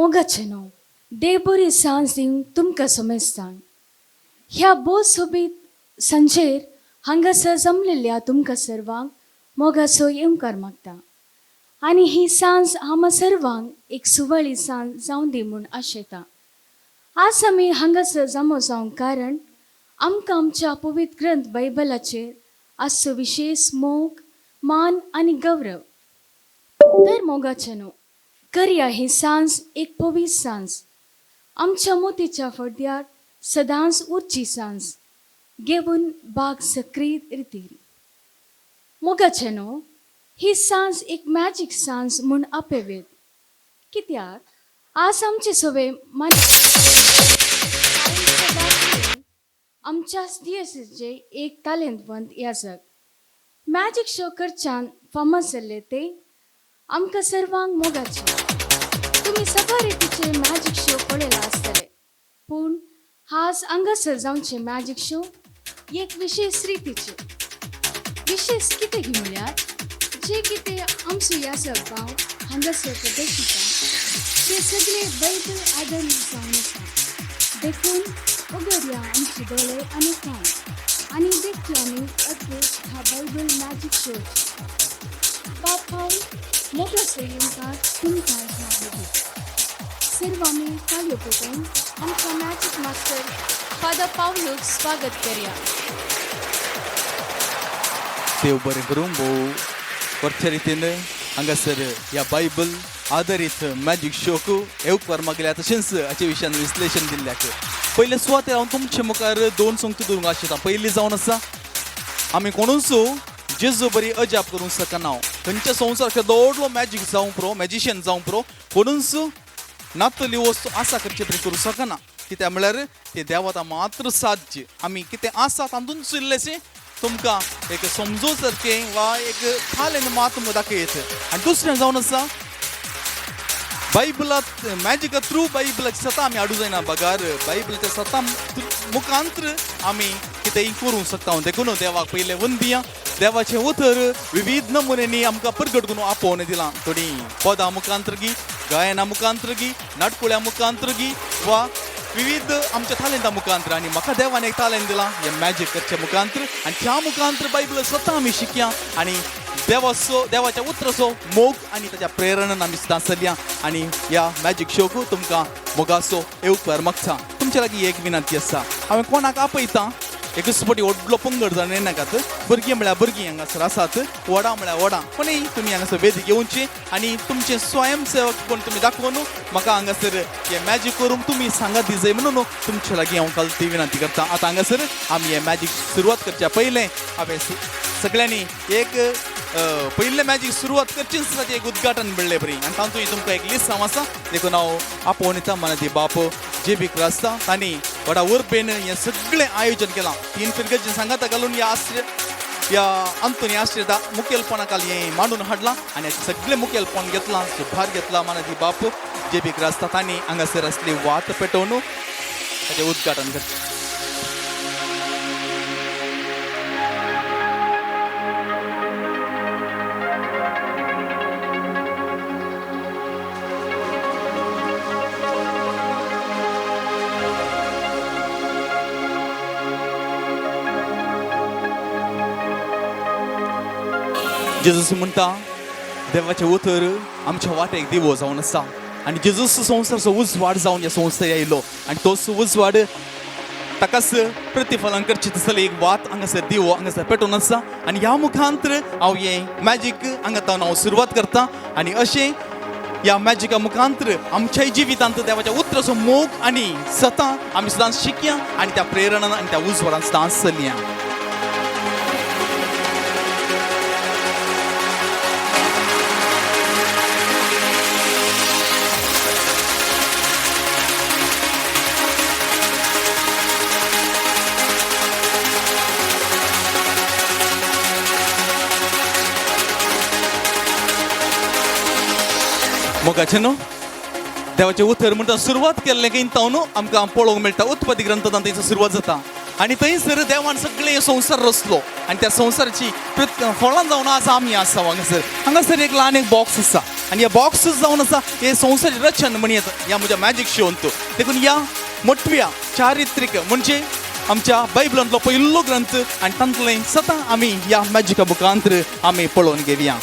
मोगाचें न्हू, देव बरी सांज दिवंक तुमकां समेस्तांक. ह्या भोव सोबीत सांजेर हांगासर जमलेल्या तुमकां सर्वांक मोगाचो येवकार मागता आनी ही सांज आमा सर्वांक एक सुवाळी सांज जावं दी म्हूण आशेता. आज आमी हांगासर जमो जावंक कारण आमकां आमच्या पवित्र ग्रंथ बायबलाचेर आसचो विशेश मोग, मान आनी गौरव. तर मोगाचें न्हू, करया ही सांज एक पवित्र सांज, आमच्या मोतीच्या फडद्यार सदांच उरची सांज घेवन बाग सक्रीय रितीर. मोगाचें न्हू, ही सांज एक मॅजीक सांज म्हूण आपेवेत, कित्याक आज आमचे सवे मान आमच्या दियसीचे एक तालेंतवंत याजक मॅजीक शो करच्यान फामाद जाल्ले ते आमकां सर्वांक मोगाचे. तुमी सगळे रितीचे मॅजीक शो पळयला आसतले, पूण आज हांगासर जावचे मॅजीक शो एक विशेश रितीचे. विशेश कितें म्हणल्यार जे कितें आमचो याजक भाव हांगासर प्रदर्शिता ते सगळे बायबल आदारीत जावन आसा. देखून उगडया आमचे दोळे आनी कान आनी देखया आमी अद्भुत ह्या बायबल मॅजीक शोची. बाब पावल, मोगाचो येवकार तुमकां ह्या वेदीक. सर्व आमी ताळयो पेटोवन आमच्या मॅजीक मास्टर फादर पावलूक स्वागत करया. देव बरें करूं. भोव वरच्या रितीन हांगासर ह्या बायबल आदारीत मॅजीक शोक येवकार मागल्या, तशेंच हाचे विशयान विश्लेशण दिल्ल्याक. पयले सुवातेर हांव तुमचे मुखार दोन संगती दवरूंक आशिता. पयली जावन आसा, आमी कोणूच जेजू बरी अजाप करूंक शकना. खंयच्या संवसार दोडलो मॅजीक जावंक पुरो, मॅजिशियन जावंक पुरो, कोणूच नातली वस्तू आसा करचे तरी करूं शकना. कित्याक म्हळ्यार ते देवता मात्र साध्य. आमी कितें आसा तातूंत इल्लेशें तुमकां एक समजू सारकें वा एक थालेन मात तुमकां दाखयत. आनी दुसरें जावन आसा, बायबलात मॅजिका थ्रू बायबलाची सतां आमी हाडूं जायना, बगार बायबलाच्या सतां मुखांत्र आमी कितेंय करूंक शकता. देखून देवाक पयलें वंदिया. देवाचें उतर विविध नमुन्यांनी आमकां परगट करून आपोवन दिलां. थोडीं पदां मुखांत्रगी, गायना मुखांत्रगी, नाटकुळ्या मुखांत्रगी वा विविध आमच्या तालेंता मुखांत्र. आनी म्हाका देवान एक तालेंत दिलां हें मॅजीक करचे मुखांत्र, आनी त्या मुखांत्र बायबल स्वता आमी शिकया आनी देवाचो, देवाच्या उतराचो मोग आनी ताच्या प्रेरणान आमी सुद्दां चलया. आनी ह्या मॅजीक शोक तुमकां मोगाचो येवकार मागता. तुमच्या लागीं एक विनंती आसा, हांवें कोणाक आपयता एकच फावटी व्हडलो पंगड जावन येनाकात. भुरगीं म्हळ्यार भुरगीं हांगासर आसात, व्हडां म्हळ्यार व्हडां, कोणूय तुमी हांगासर वेदीक येवची आनी तुमचें स्वयंसेवक कोण तुमी दाखोवन म्हाका हांगासर हें मॅजीक करूंक तुमी सांगात दिजय म्हणून तुमचे लागीं हांव काल ती विनंती करता. आतां हांगासर आमी हें मॅजीक सुरवात करच्या पयलें हांवें सगळ्यांनी एक पयलें मॅजीक सुरवात करचीच ताचें एक उद्घाटन मेळ्ळें बरी. आनी तातूंत तुमकां एक लिसांव आसा, देखून हांव आपोवन येता मनाची बाप जे बी क्रास्ता. तांणी व्हडा उर्बेन हें सगळें आयोजन केलां. तीन फिरगर्जी सांगाता घालून ह्या आश्रय ह्या अंतोनी आश्रयता मुखेलपणा काल हें मांडून हाडलां आनी हाचें सगळें मुखेलपण घेतलां, सुभार घेतला मनाची बाप जे बी क्रास्ता. तांणी हांगासर आसली वात पेटोवन ताचें उद्घाटन करचें. जेजूस म्हणटा देवाचें उतर आमच्या वाटेक दिवो जावन आसा आनी जेजूस संवसाराचो उजवाड जावन ह्या संवसार आयलो आनी तोच उजवाड ताकाच प्रतिफलन करचें तसले एक वात हांगासर दिवो हांगासर पेटोवन आसा. आनी ह्या मुखांत्र हांव हें मॅजीक हांगा तावन हांव सुरवात करता आनी अशें ह्या मॅजिका मुखांत्र आमच्याय जिवितांत देवाच्या उतराचो मोग आनी सतां आमी सदांच शिकया आनी त्या प्रेरणान आनी त्या उजवाडान सदांच चलया. मोगाचें न्हू देवाचें उतर म्हणटा सुरवात केल्लें की तावन आमकां पळोवंक मेळटा. उत्पत्ती ग्रंथांत थंयसर सुरवात जाता आनी थंयसर देवान सगळें संवसार रचलो आनी त्या संवसाराची फळां जावन आसा आमी आसा. हांगासर हांगासर एक ल्हान एक बॉक्स आसा. आनी ह्या बॉक्सूच जावन आसा हे संवसार रचन म्हणयत ह्या म्हज्या मॅजीक शोंत. देखून ह्या मोटव्या चारित्रीक म्हणजे आमच्या बायबलांतलो पयलो ग्रंथ आनी तांतलें सदां आमी ह्या मॅजिका बुकांत आमी पळोवन घेवया.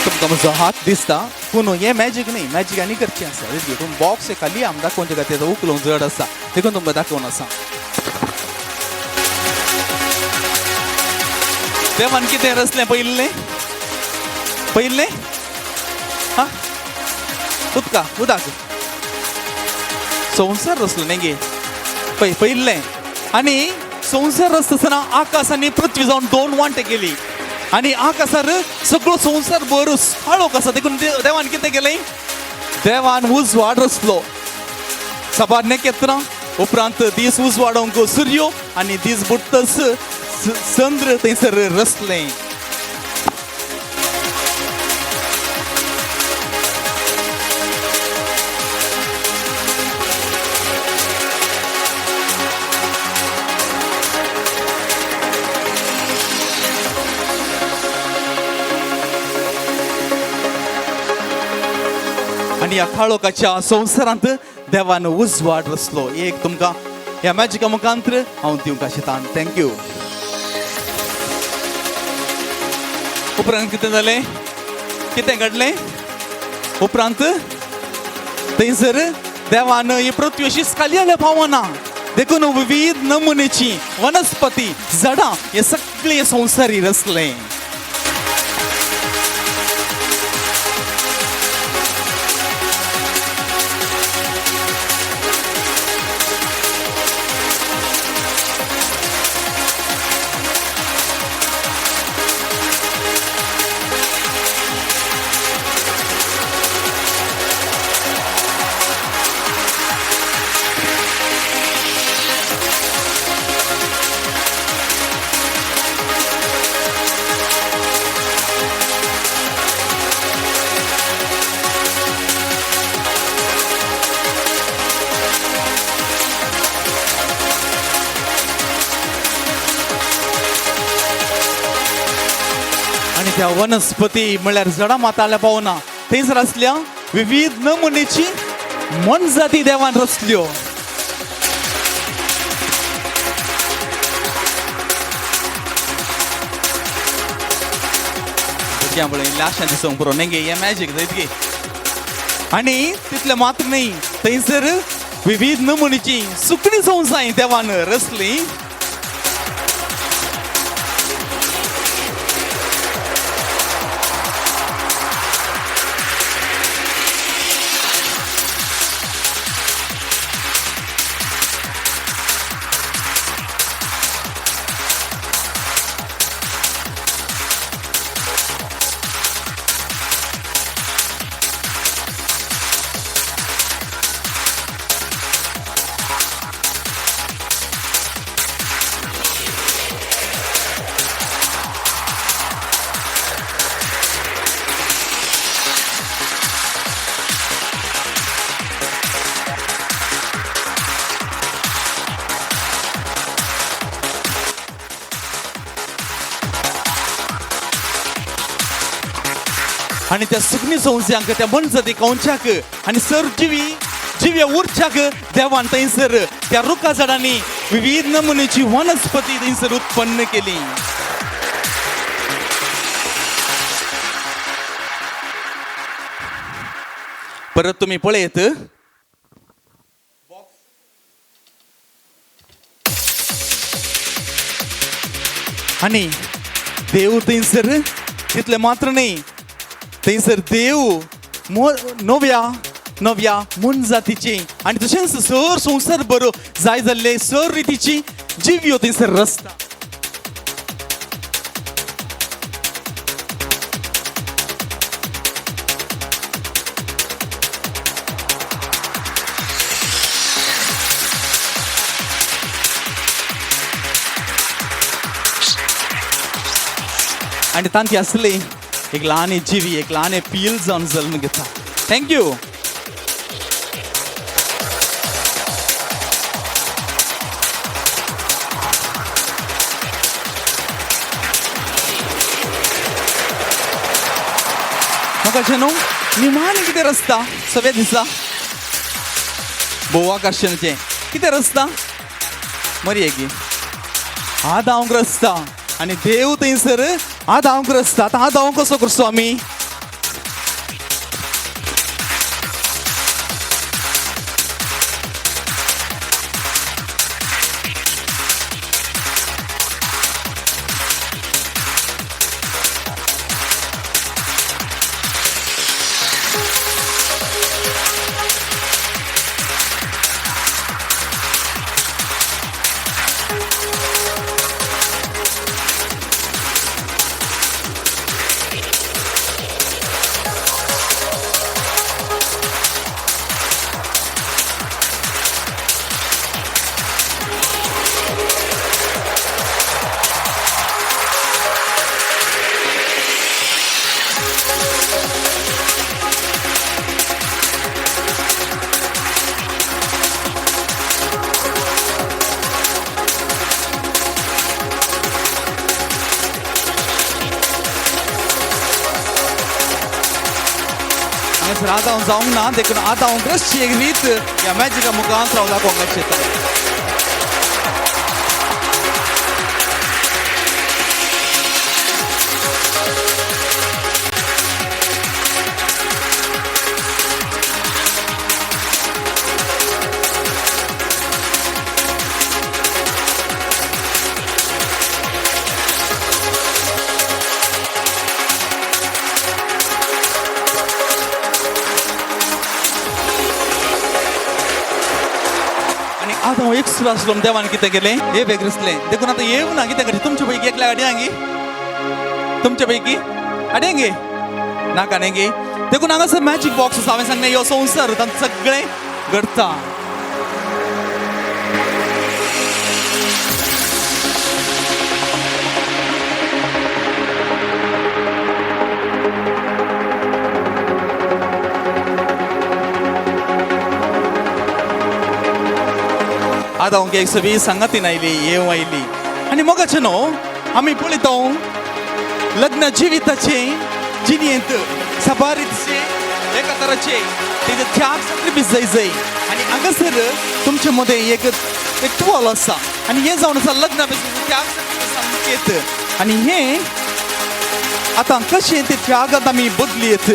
तुमकां म्हजो हात दिसता पूण हें मॅजीक न्ही, मॅजीक आनी करचें आसा. पूण बॉक्स खाली आमी दाखोवचे खातीर उखलूंक जड आसा, देखून तुमकां दाखोवन आसा. देवान कितें रचलें पयिल्लें? पयिल्लें हा उदका उदक संवसार रचलो न्ही गे पळय पयिल्लें. आनी संवसार रचता आकाश आनी पृथ्वी जावन दोन वांटे केली आनी आकाशार सगळो संवसार बरो काळोख आसा. देखून देवान कितें केलें? देवान उजवाड रचलो. सबार नखेत्रां उपरांत दीस उजवाडोवंक सुर्यो आनी दीस बुडटच चंद्र थंयसर रचलें. आनी ह्या काळोखाच्या संवसारांत देवान उजवाड रचलो. एक तुमकां ह्या मॅजिका मुखांत हांव दिवंक आशितां. Thank you. उपरांत कितें जालें? कितें घडलें उपरांत? थंयसर देवान ही पृथ्वी अशीच खाली जाल्यार पावना, देखून विविध नमुनेची वनस्पती झाडां हे सगळे संवसारी रचलें. आनी त्या वनस्पती म्हणल्यार झाडां माताल्या पावना, थंयसर आसल्या विविध नमुनेची मोनजाती देवान रचल्यो. भुरग्यां पळय लाशां दिसूंक पुरो न्ही गे, हें मॅजीक जायत गे. आनी तितलें मात्र न्ही, थंयसर विविध नमुनेची सुकणीं संवसां देवान रचलीं. आनी त्या सुकणी संवसांक त्या मनजाती कंवच्याक आनी सर जिवी जिव्या उरच्याक देवान थंयसर त्या रुखा झाडांनी विविध नमुनेची वनस्पती थंयसर उत्पन्न केली. परत तुमी पळयत आनी देव थंयसर तितलें मात्र न्ही, थंयसर देव नव्या नव्या मोनजातीची आनी तशेंच सर संवसार बरो जाय जाल्ले सर रितीची जिव्यो थंयसर रचता. आनी तांची आसली एक ल्हान जिवी, एक ल्हान पील जावन जल्म घेता. Thank you. म्हाका न्हू निमाणें कितें रस्ता सगळे दिसा भोव आकर्शणाचें कितें रस्ता मरी गी आदांक रस्ता आनी देव थंयसर आदांक रस्ता. आतां आदांव कसो करचो आमी? हांगासर आतां हांव जावंक ना देखून आतां हांव रसची एक रीत ह्या मॅजिका मुखांत हांव दाखोवंक शकता. आनी आतां हांव एकसुरो आसलो देवान कितें केलें हे वेगळें देखून आतां येवं ना कितें करचें तुमचे पैकी एकल्या हाडयांगी तुमचे पैकी हाडयांगे नाका न्ही गे देखून हांगासर मॅजीक बॉक्स आसा. हांवें सांगलें ह्यो संवसार तांकां सगळें घडटा. आतां हांव 120 सांगातीन आयली येवं आयली आनी मोगाचें न्हू आमी पळयता लग्न जिविताचे जिणेंत साबारीचे एका तराचे तेजे त्याग सॅक्रिफायस जाय जाय. आनी हांगासर तुमचे मदें एक एक तुवालो आसा आनी हें जावन आसा लग्ना त्याग सॅक्रिफायस येत आनी हें आतां कशें ते त्यागांत आमी बदली येत.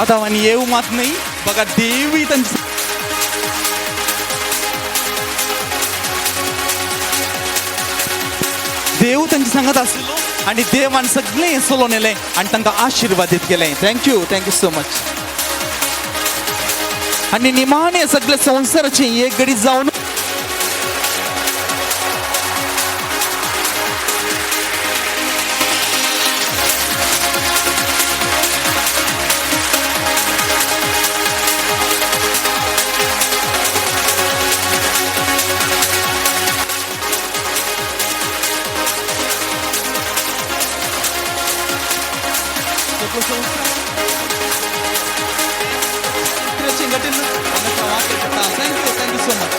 आतां आनी येवं मात न्हय बघा देवूय तांचे देव तांचे सांगत आसलो आनी देवान सगळें सोलोवन येलें आनी तांकां आशिर्वाद दीत गेलें. Thank you, thank you so much. आनी निमाणें सगळे संवसाराचें एक घडी जावन thank you so much.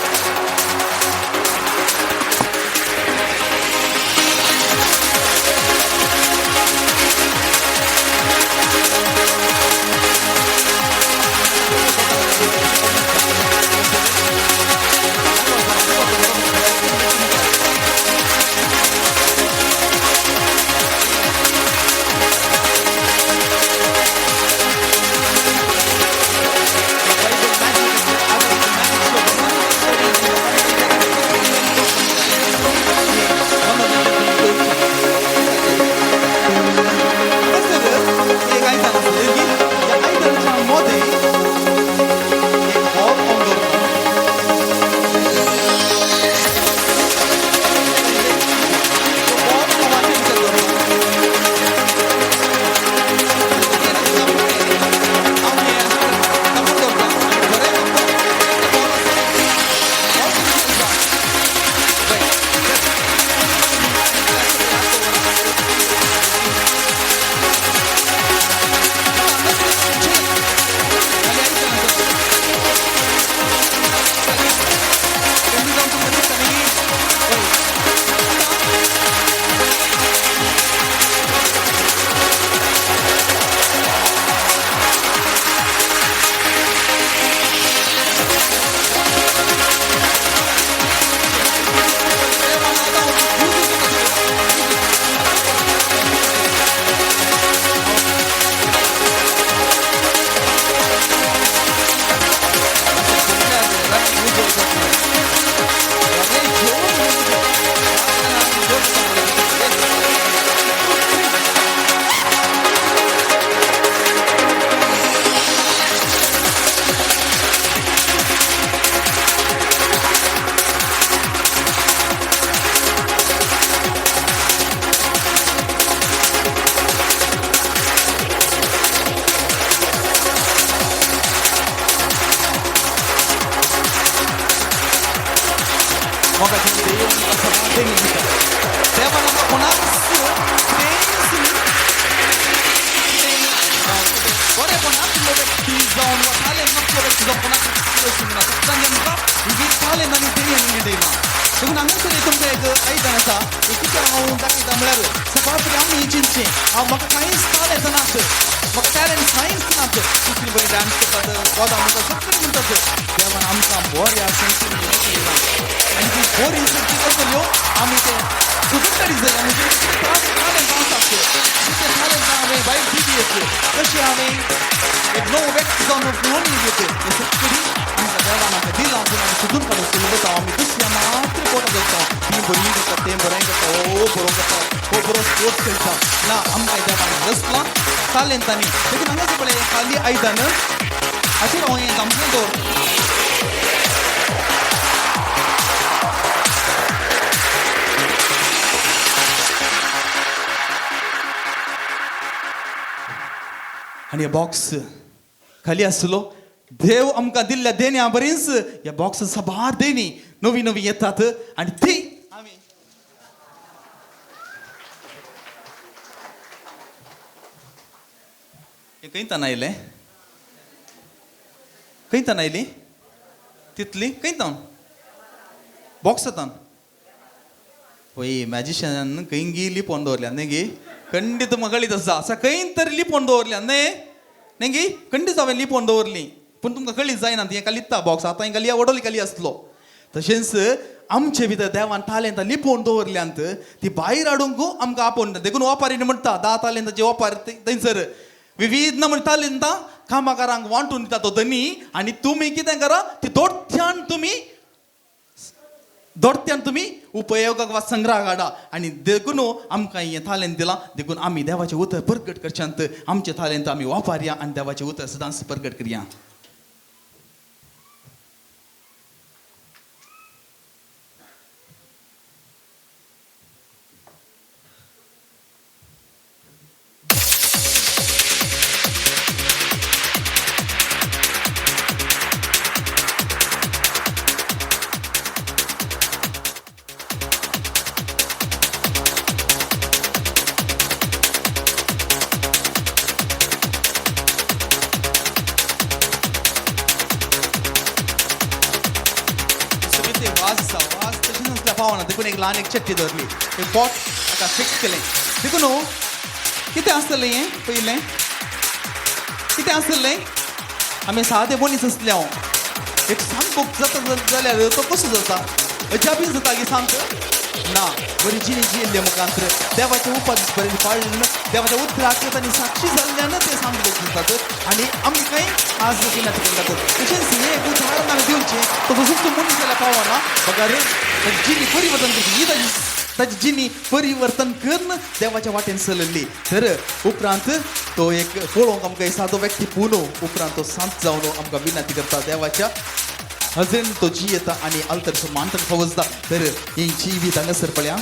जावं कोणाक वचूंक ना. सगळ्यांनी आमकां विवीध तालेंत आनी देणी दिला. देखून हांगासर तुमकां एक आयदन आसा, कितें हांव दाखयता म्हळ्यार सकाळ आमी चिंतचें हांव म्हाका कांयच तालेंत नात, म्हाका टॅलंट कांयच नात. दुसरी बरी डांस करतात, पदां म्हणटात, सगळीं म्हणटात. देवान आमकां बऱ्या संस्कृती आनी ती बरी संस्कृती कसल्यो आमी ते सोदून काडी जाय. आमी तालेंत आसात कितें तालेंत हांवें बायल दिली कशें हांवें एक नवो व्यक्ती जावन फुलोवन येत हें सगळी आमकां देवान आमकां दिलां. पूण आमी सोदून काडूंक सुलभता आमी दुसऱ्या मात्र पोटां करता, ती बरी करता, तें बरें करता, हो बरो करता, हो बरो स्पोर्ट्स खेळटा. ना, आमकां देवान रसलां तालेंतांनी. देखून हांगासर पळय खाली आयदन हाचेर हांव हें धांपणें दवर. आनी हे बॉक्स खाली आसलो. देव आमकां दिल्ल्या देण्या बरीच ह्या बॉक्स साबार देणी नवी नवी येतात आनी ती आमी हे खंयतान आयलें, खंयतान आयली तितली खंयतान बॉक्सांतान पळय मॅजिशियनान खंय गी लिपोवन दवरल्या न्ही गी, खंडीत म्हाका कळीत आसा आसा खंय तरी लिपोवन दवरल्या न्ही न्ही गी, खंडीत हांवें लिपोवन दवरली पूण तुमकां कळीत जायना. ती लिपता बॉक्स आतां हिंगा लिया वडोली खाली आसलो. तशेंच आमचे भितर देवान तालेंतां लिपोवन दवरल्यांत ती भायर हाडूंक आमकां आपोवन. देखून ओपारीन म्हणटा 10 तालेंतांची ओपार थंयसर विविध नमुने तालेंतां कामाकारांक वांटून दिता तो धनी. आनी तुमी कितें करा ती दोडत्यान तुमी दोडत्यान तुमी उपयोगाक वा संग्रहाक हाडा. आनी देखून आमकां हें तालेंत दिलां. देखून आमी देवाचें उतर परगट करच्यांत आमचें तालेंत आमी वापरया आनी देवाचें उतर सदांच परगट करया. पावना देखून एक ल्हान एक चट्टी दवरली, एक पॉट आतां फिक्स केलें. देखून कितें आसतलें हें पयलें कितें आसतलें, आमी सादे मनीस आसले. हांव एक सामको जाता जाल्यार तो कसो जाता अजापीत जाता की सामको ना बरी जिणी जियेल्ले मुखांत देवाचे उपास बरें पाळून देवाच्या उतराक तांणी साक्षी जाल्ल्यान ते सामके जातात आनी आमकांय आज विनंती करतात. तशेंच हें एक उदाहरण आमी दिवचें, तो तसोच मनीस जाल्यार पावना बगर ताजी जिणी परिवर्तन करची ही ताजी ताजी जिणी परिवर्तन करून देवाच्या वाटेन चलयल्ली. तर उपरांत तो एक पळोवंक आमकां सादो व्यक्ती पुनो उपरांत तो सांत जावन आमकां विनंती करता देवाच्या हजरेन तो जी येता आनी अल्तरचो मान ताका फावजता. तर ही जिवीत हांगासर पळया.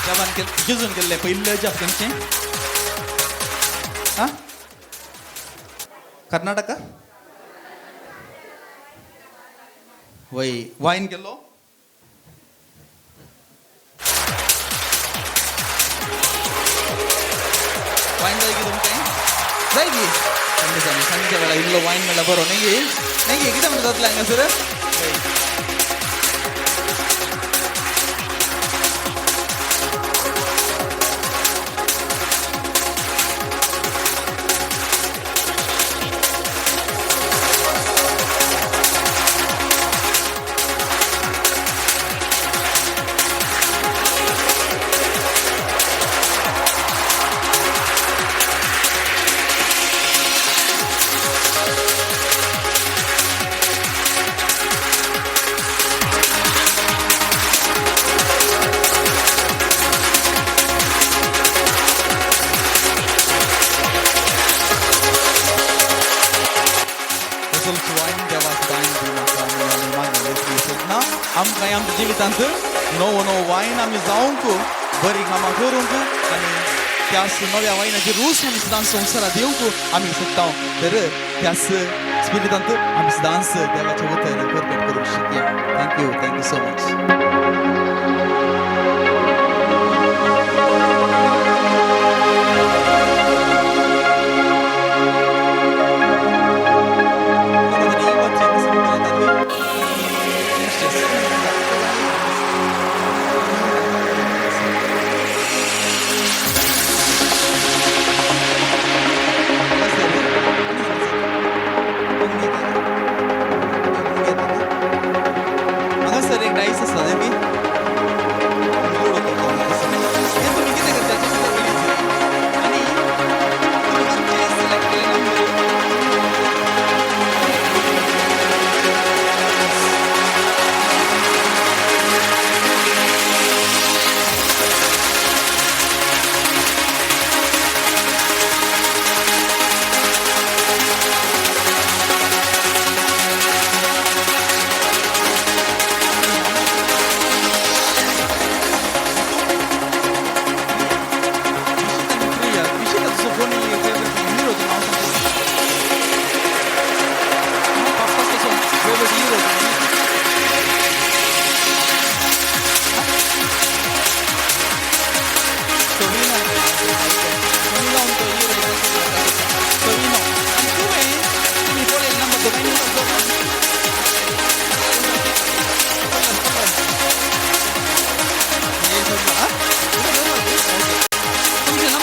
देवान जेजून केल्लें पयलें अजाप खंयचें? आं, कर्नाटका वय वायन गेलो. वायन जाय की तुमकां? जाय की? सांगता सांजच्या वेळार इल्लो वायन मेळ्ळा बरो न्ही गी? न्ही गी कितें म्हणटा जातलें हांगासर? आमकां आमच्या जिवितांत नवो नवो वायन आमी जावंक बरी कामां करूंक आनी त्याच नव्या वायनाची रूस आमी सदांच संवसारात दिवंक आमी शकता. तर त्याच स्पिरिटांत आमी सदांच देवाचें उतर परगट करूंक शिकया. Thank you, thank you so much. हांगासर एक डायस आसा तेमी हे तुमी कितें करता आनी तुमी सिलेक्ट केले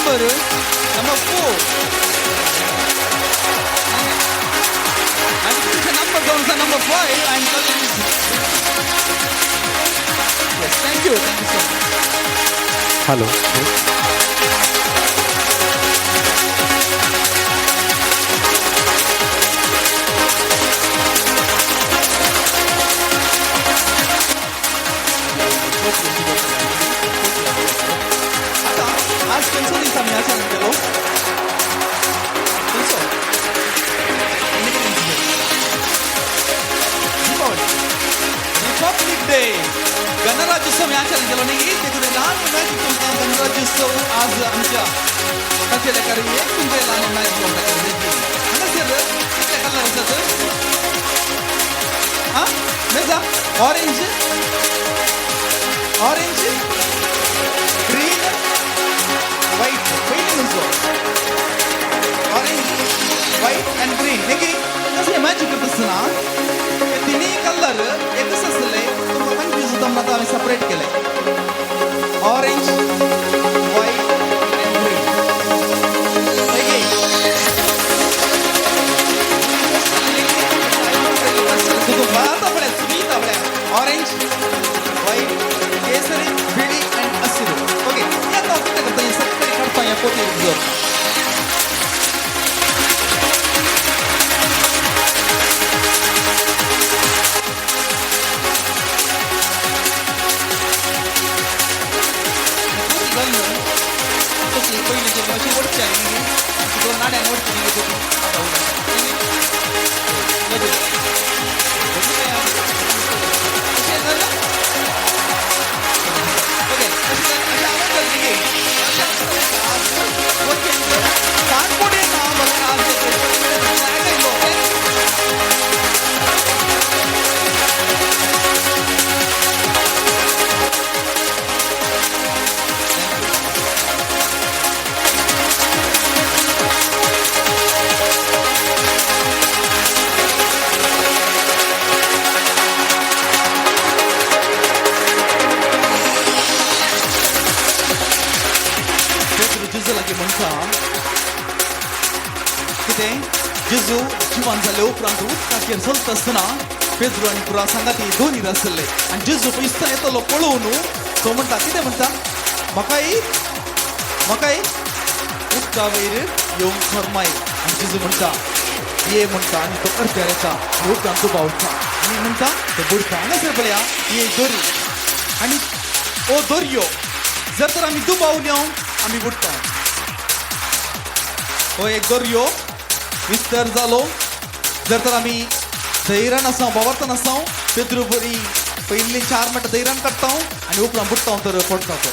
नंबर. Number 4. And तुमचे नंबर जावन आसा number 5. I am calling. Yes, thank you, thank you so much. Hello. आतां आज खंयचो दीस आमी आचरण केलो? खंयचो? Independence day, Deepavali, Republic day, गणराज्योत्सव आमी आचरण केलो न्ही. देखून ल्हान मॅजीक तुमकां गणराज्योत्सव आज आमच्या ताचे लेखार एक तुमचें ल्हान मॅजीक तुमकां हांगासर कितले कलर आसात? आं, मेजा ऑरेंज, ऑरेंज, ग्रीन, व्हाईट. पयलीं खंयचो? ऑरेंज, व्हाईट आनी ग्रीन. हें कशें मॅजीक करता आसतना हे तिनूय कलर एकच आसले, तुमकां कन्फ्यूज जाता म्हणून आतां हांवें सेपरेट केले. ऑरेंज, व्हाईट आनी ग्रीन. आतां पळय सुनीता पळय, ऑरेंज, व्हाईट, केसरी, बिळी आनी हसिरू. ओके, आतां हांव कितें करता, हें सगळें काडटा ह्या पोतयेक भितर. पोती घालून तशी पयलीं जी अशी ओडची आनी मागीर दोन नाड्यान ओडची न्ही पोती. आतां अशें जालें. ओके, अशें जालें. अशें हांवें जालें न्ही. अशें कानकोडे ना म्हाका आज फ्लॅग आयलो. पेद्रू जेजू लागीं म्हणटा कितें? जेजू जिवन जाले उपरांत उदकाचेर चलता आसतना पेद्रू आनी पुरा सांगाती दोनी आसले आनी जेजू पयसताना येतलो पळोवन तो म्हणटा कितें म्हणटा? म्हाकाय म्हाकाय उदका वयर येवंक फर्माय. आनी जेजू म्हणटा ये म्हणटा आनी तो अर्द्यार येता आनी उपरांत तो बावता आनी म्हणटा तो बुडटा. हांगासर पळया ही एक दोरी आनी ओ दोरयो जर तर आमी दुबावल्या आमी बुडटा. हो एक दर्यो विस्तर जालो. जर तर आमी धैर्यान आसा, बावरतान आसा, पेद्रू बरी पयलीं 4 मिनटां धैर्यान काडटा आनी उपरांत बुडटा तर पडटा तो.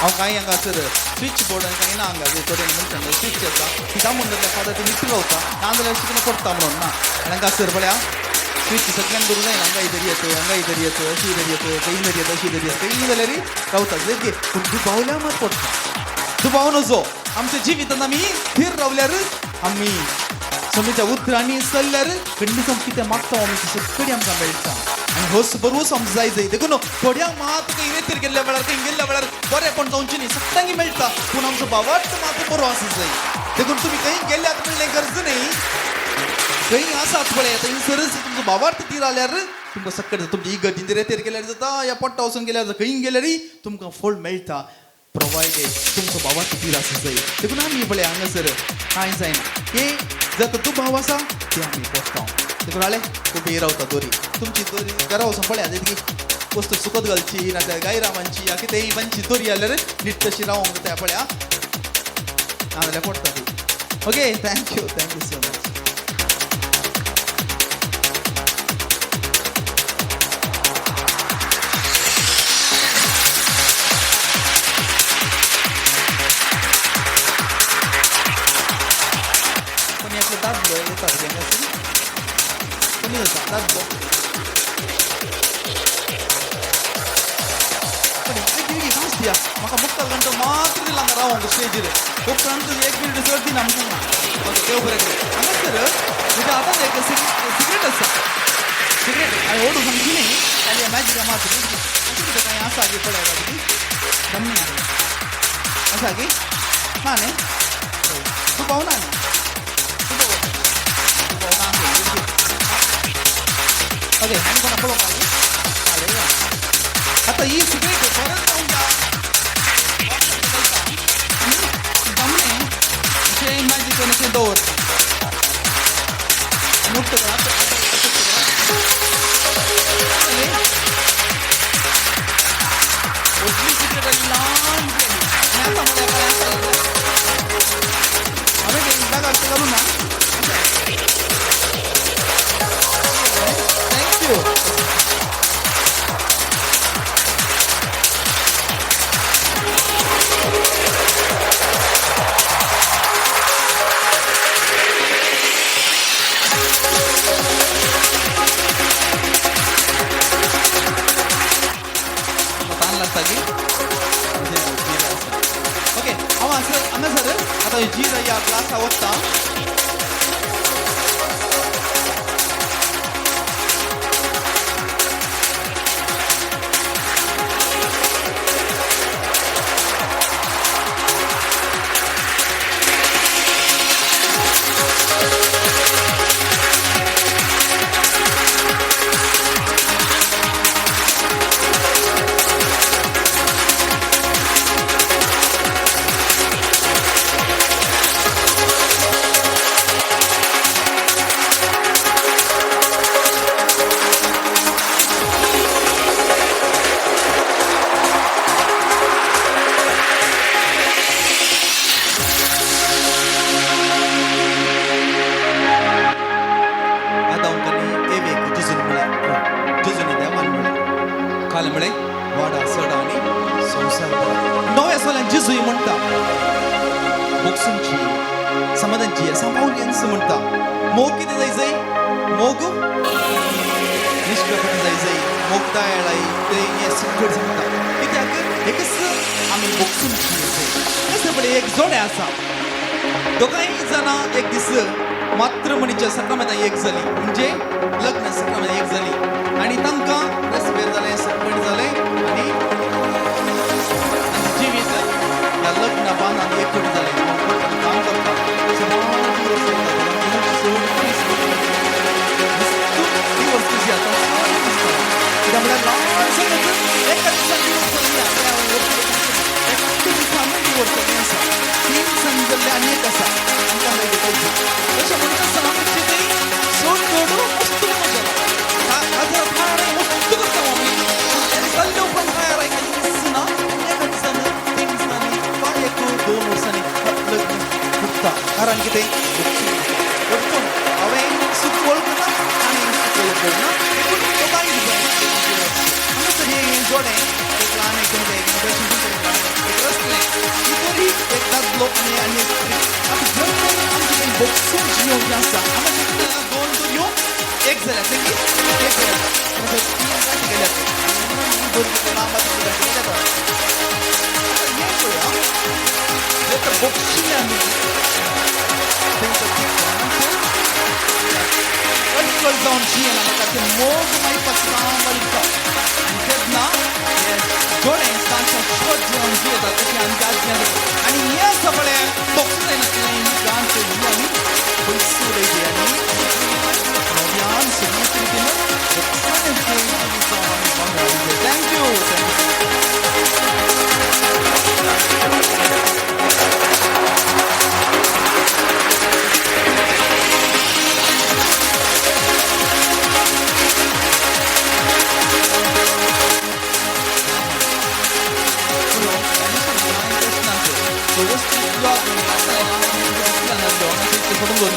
हांव कांय हांगासर स्विच बोर्ड आनी कांय ना हांगा थोडे मनशांक स्विच आसा ती दामून जाल्यार फादर ती निट रावता, ना जाल्यार अशें कितें पडटा म्हणून ना. आनी हांगासर पळया स्विच सगळ्यांक करूं जायना, हांगा तरी येत, हांगा तरी येत, अशी तरी येत, खंय तरी येत, अशी तरी येत, खंय जाल्यार रावता. जर पूण दुबावल्या मात पडटा, दुबाव नजो. आमच्या जिवितांत आमी थीर रावल्यार, आमी स्वामीच्या उतरांनी चल्ल्यार खंडीत कितें मागता आमी सगळी आमकां मेळटा. आनी होच बरोच आमकां जाय जाय. देखून थोड्यांक मात खंय रेतीर गेल्ल्या वेळार, खंय गेल्ल्या वेळार बरेंपण जावचें न्ही, सगळ्यांक मेळटा, पूण आमचो भावार्थ मात बरो आसा जाय. देखून तुमी खंय गेल्यात म्हणलें गरज न्ही, खंय आसात पळय थंयसरच तुमचो भावार्थ थीर आल्यार तुमकां सगळें, तुमची इगर्जीन रेतीर गेल्यार जाता, या पोट्टा वचून गेल्यार जाता, खंय गेल्यारय तुमकां फळ मेळटा, प्रोवायडेड तुमचो भावार्थ थीर आसा जाय. देखून आमी पळय हांगासर कांय जायना, हे जाता दुबाव आसा ते आमी पोसता. देखून आले उबी रावता दोरी, तुमची दोरी घरा वचून पळया की वस्तू सुकत घालची ना जाल्यार गायरां बांदची या कितेंय बांदची दोरी जाल्यार नीट तशी रावंक जाता पळया, ना जाल्यार पडटा ती. Okay, thank you, thank you so much. कोणी आपलो दादलो येता कोणी येता दादलो दिया म्हाका मुक्काल घंटो मात्र दिला हांगा रावोंक स्टेजीर, उपरांत एक मिनट चड दिना आमकां. ओके, देव बरें करूं. हांगासर म्हज्या हातांत एक सिगरेट आसा, सिगरेट हांवें ओडू सांगची न्ही, खाली मॅजिका मात्र अशें कितें कांय आसा की पळय ती धन्य आसा की ना न्ही, तूं पावना न्ही, तूं पावना. ओके, आनी कोणा पळोवपाक आतां ही सिगरेट परत हांव अशें मॅजीक अशें दवरता. व्हडली सिगरेट ल्हान आनी आतां म्हळ्यार हांवें बॅगार घालूं ना. Thank you. Okay, हांव हांगासर आतां जिरा ह्या ग्लासा वता. म्हणटा मोग कितें जाय जाय, मोग निश्कपट जाय जाय, मोग दयाळाय ते हें सगळें सांगता. कित्याक एकच आमी बोगसूंची कशें पळय एक जोडें आसा, दोगांय जाणां एक दीस मातृमणीच्या सक्रमेंतां एक जाली, म्हणजे लग्न सक्रमेंतां एक जाली आनी तांकां रेस्पेर जालें, सगळें जालें आनी जिवीत ह्या लग्न बांदान एकवट जालें. काम करता एका दिसान डिवोर्स जाल्लें आसा, 3 दिसांनी जाल्लें आनी एक आसा आमकां अशें म्हणटा आसतना आमचें थंय चड चड मस्त मजा मस्त करता आमी. जाल्ले उपरांत कांय कांयच ना, एका दिसान 3 दिसांनी वा 1-2 वर्सांनी लग्न फुट्टा. कारण कितें वचून हांवें सूख वळखना आनी सूख वळखना, दोगांय हांगासर हें जोडें एक ल्हान एक एक रस्तो जातलो आनी आनी एक ट्रीक. आतां जर तर आमचें तें बोक्सून जियोवचें आसा हांगा दोन दोरयो एक जाल्यार तेंगी एक जाल्यार तीन गांठी गेल्यात दोन लांब गांठी गेल्यात. आतां हें पळया जर तर बोक्शिल्लें आमी तेंकां ती गांठ अटकळ जावन जियेना म्हाका तें मोग मायपाक लांब आसता आनी तेन्ना हें जोडें शाश्वत जिवन जियेता तशें आमच्या आज्ञा. आनी हें सगळें बोक्सूं जायनासलें ही गांठ ही आमी पयस उडयली आनी नव्यान सगळीच रितीन बोक्सांचें जिवीत जावन आमी वांगडा. Thank you thank you.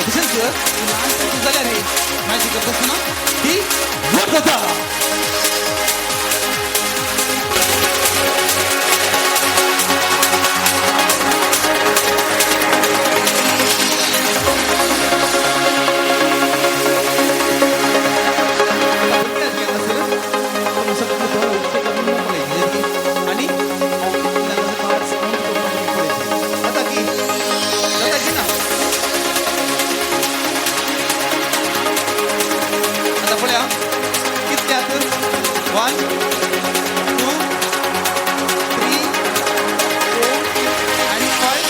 तशेंच ल्हानपणी जाल्यार हे मॅजीक करता आसतना ती व्हड जाता. आनी जाता की जाता की ना. आतां पळया कितल्यात 1 2 3 4 आनी 5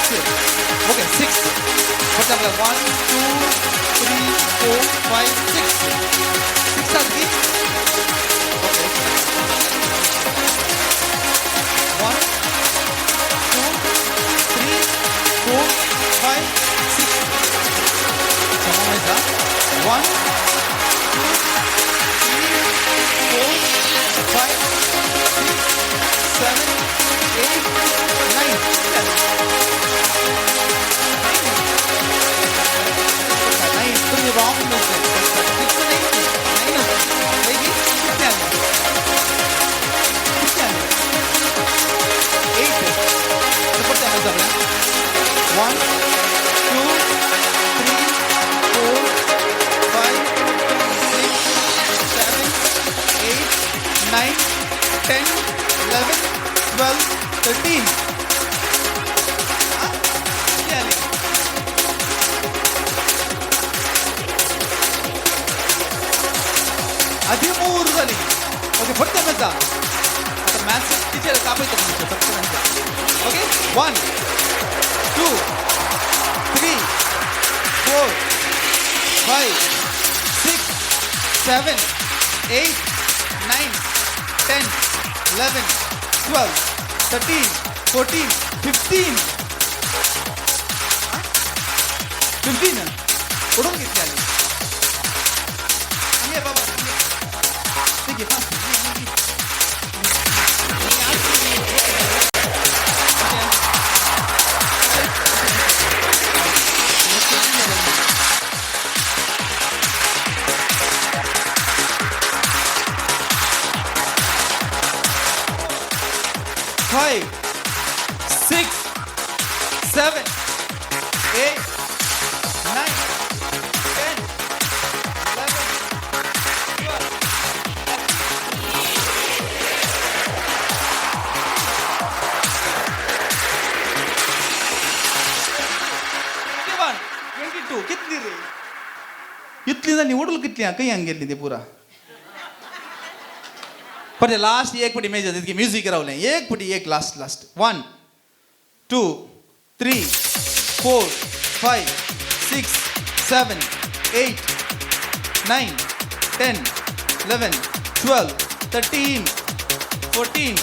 6. ओके 6. परत पळया 1 2 3 4 5 6 6 आसा की. ओके 1 2 3 4 5 6. समजा 1 2 3 4 5 6 7 8 9 9. तुम्ही रॉंग मिळते 6 नाही 9 किती आले किती आले 8. परत सगळ्या 1 2 3 4 5 6 7 8 9 10 11 12 13. किती आले? हदिमूर जाली. ओके फक्त मेळटा. आतां मॅथ्स टिचर कापयता तुमचें फक्त. ओके 1 2 3 4 5 6 7 8 9 10 11 12 13 14 15 15. उडून कितली आली? आनी बाबा sige fast. 5 6 7 8 9 10 11 12 21 22. कितली रे इतली जाली उडूल कितली खंय हांग गेल्ली ते पुरा. परते लास्ट एक पटी मेज तितकी म्युजीक रावलें एक पटी एक last last 1 2 3 4 5 6 7 8 9 10 11 12 13 14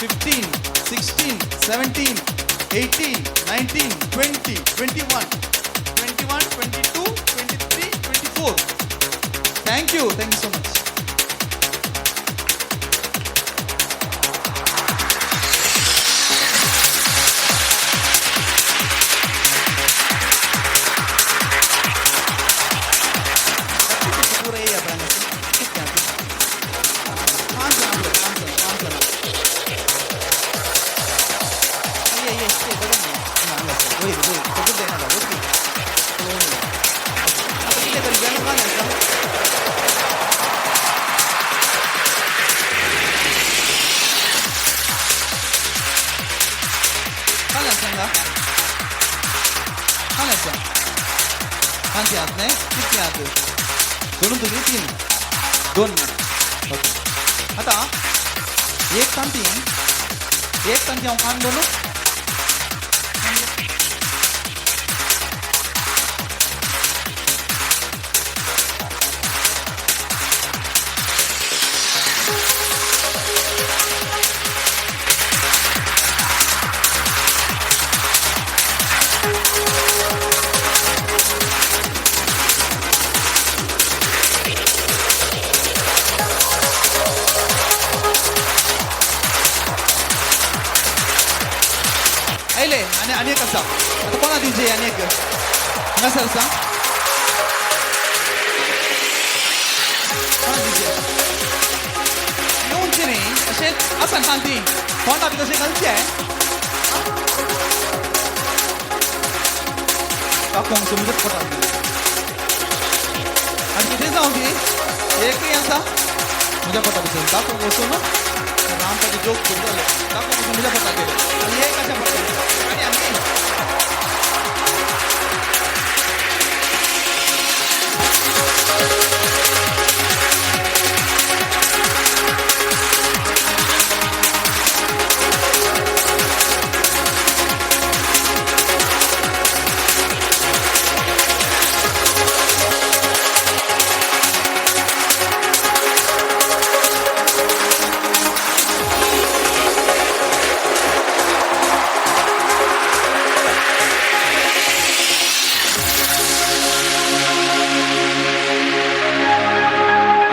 15 16 17 18 19 20 21 21 22 23 24. Thank you thank you so much. तांती आहात न्ही? कितली आहात? दोन तुमी तीन दोन. ओके, आतां एक तांती, एक तांती हांव कान दोन. आयले. आनी आनी एक आसा. आतां कोणा दिवचे आनी एक? हांगासर आसा. कोणा दिवचे? येवचे न्ही अशें आसा तांती तोंडा बी तशें घालचें दाखोवंक समजत पोटाक. आनी कितें जावं ती एकय आसा म्हज्या पोटा भितर दाखोवंक वचून रामपाचे जोक सुरू जाले. दाखोवंक वचून म्हज्या पोटाक गेले आनी एक आसा पोटाक. आनी आनी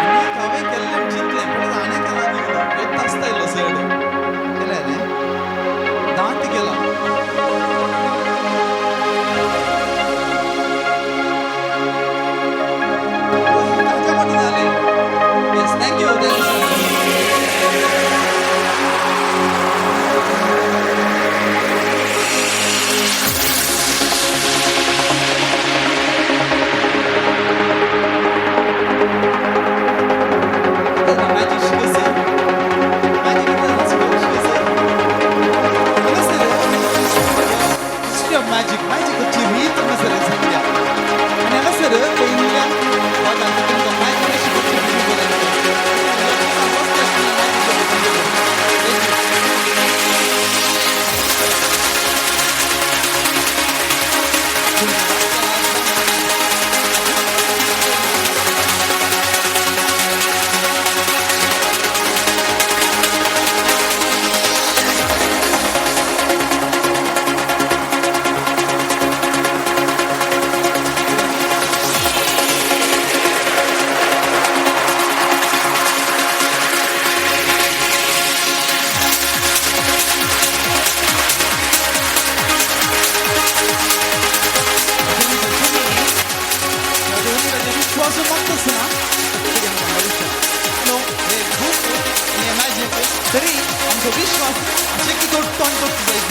आनी हांवें केल्लें चिंतलें, पण आनी केला न्ही. आसता इल्लो चड केलें न्ही, दांत गेला. ताच्या फाटी जालें. Yes, thank you, thank you so much. Magic शिकयसर, magic शिकयसर हांगासर हिस्ट्री ऑफ मॅजीक, मॅजिकाची रीत हांगासर सांगल्या. आनी हांगासर पयल्या भागांत तुमकां मॅजीक कशी करची ती बरयल्या. Thank you. विश्वास मागताच ना हे बूक आनी मॅजीक, तरी आमचो विश्वास अशें की दोट्टो आनी दोट्टो जायत.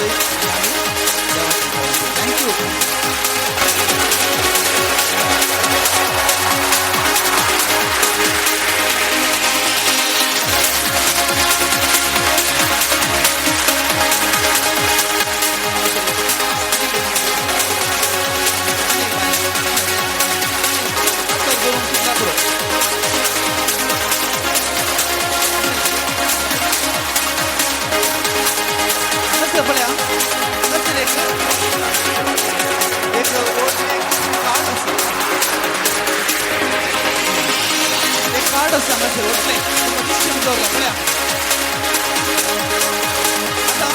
Thank you. हांगासर पळया, हांगासर एक एक व्हडलें कार्ड आसा. एक कार्ड आसा हांगासर व्हडलें दिश्टी दवरलां पळया. आतां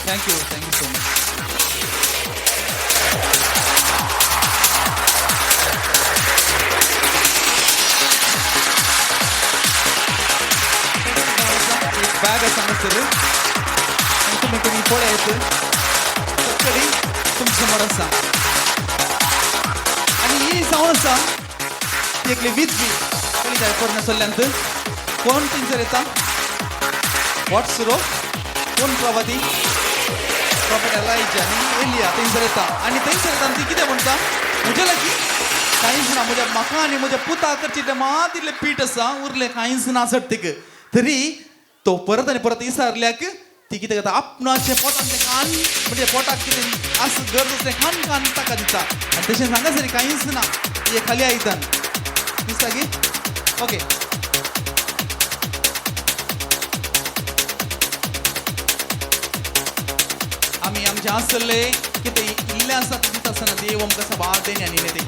Thank you, thank you so much. एक बॅग आसा हांगासर आनी तुमी कोणी पळयात, तक्कडी तुमच्या समोर आसा. आनी ही जावन आसा ती एकली विधवी कळी जाय पोरण्या सल्ल्यांत. कोण थंयसर येता? वॉट्स रो कोण प्रवादी प्रॉफेट एलायजा आनी एलिया थंयसर येता. आनी थंयसर येता आनी ती कितें म्हणटा, म्हज्या लागीं कांयच ना, म्हज्या म्हाका आनी म्हज्या पुताक करचें इतलें मात इल्लें पीठ आसा, उरलें कांयच ना सट्टीक. तरी तो परत आनी परत विचारल्याक ती कितें करता, आपणाचें पोटांतलें कान म्हणजे पोटाक कितें आस गरज आसलें खान खान ताका दिता. आनी तशें सांगासर कांयच ना, ती खाली आयदन दिसता की ओके. आमी आमचें आसले कितें इल्लें आसा तें दिता आसतना देव आमकां सबार देण्यांनी न्ही.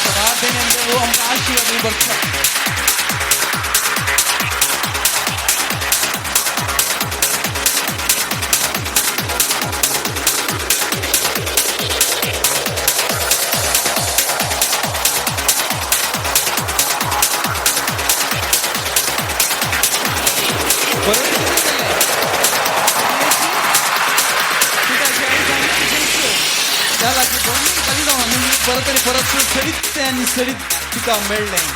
सबार देण्यांनी देव आमकां आशिर्वाद भरता. बरं कितें जालें? त्या लागीं दोनूय खाली जावन आनी परत आनी परत सडीत तें आनी सडीत तिका मेळ्ळें.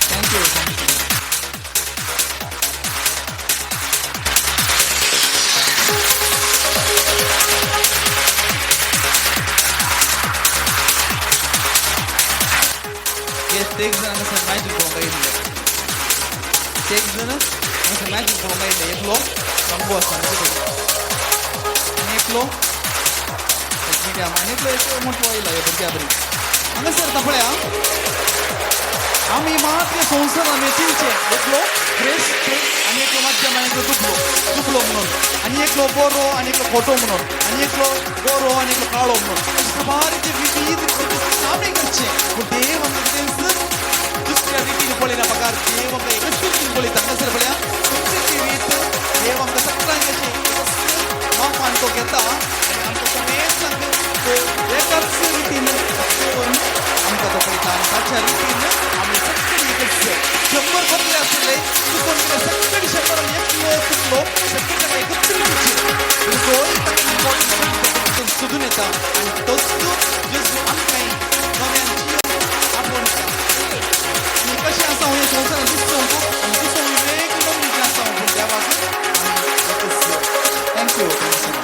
Thank you, thank you. एक जण हांगासर मॅजीक पळोवंक आयिल्ले, एक जण हांगासर मॅजीक पळोवंक आयिल्ले. एकलो रंगो आसा आनी एकलो मिडियम आनी एकलो एक मोटो आयला ह्या भुरग्या बरी. हांगासर आतां पळया आमी मात ह्या संवसारान चिंतचें, एकलो श्रेश्ठ आनी एकलो मध्यम आनी एकलो दुबलो दुबलो म्हणून, आनी एकलो बरो आनी एकलो खोटो म्हणून, आनी एकलो गोरो आनी एकलो काळो म्हणून, अशें साबारीचे विविध आमी करचें. पूण देव आमकां कितेंच दुसऱ्या रितीन पळयना, बगार देव आमकां एकच रितीन पळयता. हांगासर पळया तुमची रीत देव आमकां सगळ्यांक अशें मापान तो घेता आनी आमकां समेस्तांक तो एकाच रितीन दवरून आमकां तो पळयता. आनी ताच्या रितीन आमी सगळी एकच 100 बकरे आसले चुकोन कितें सगळी 100 एकलो चुकलो सगळी ताका एकत्र दिवची. तोय ताका इम्पॉर्टंट सोदून येता आनी तोच जेजू आमकां नव्यान जिवन आपोवन येता. आनी कशें आसा हें संवसारांत दिसता आनी दिसूंक वेगळी नमूने आसा, पूण देवाक आमी एकच. Thank you, thank you so much.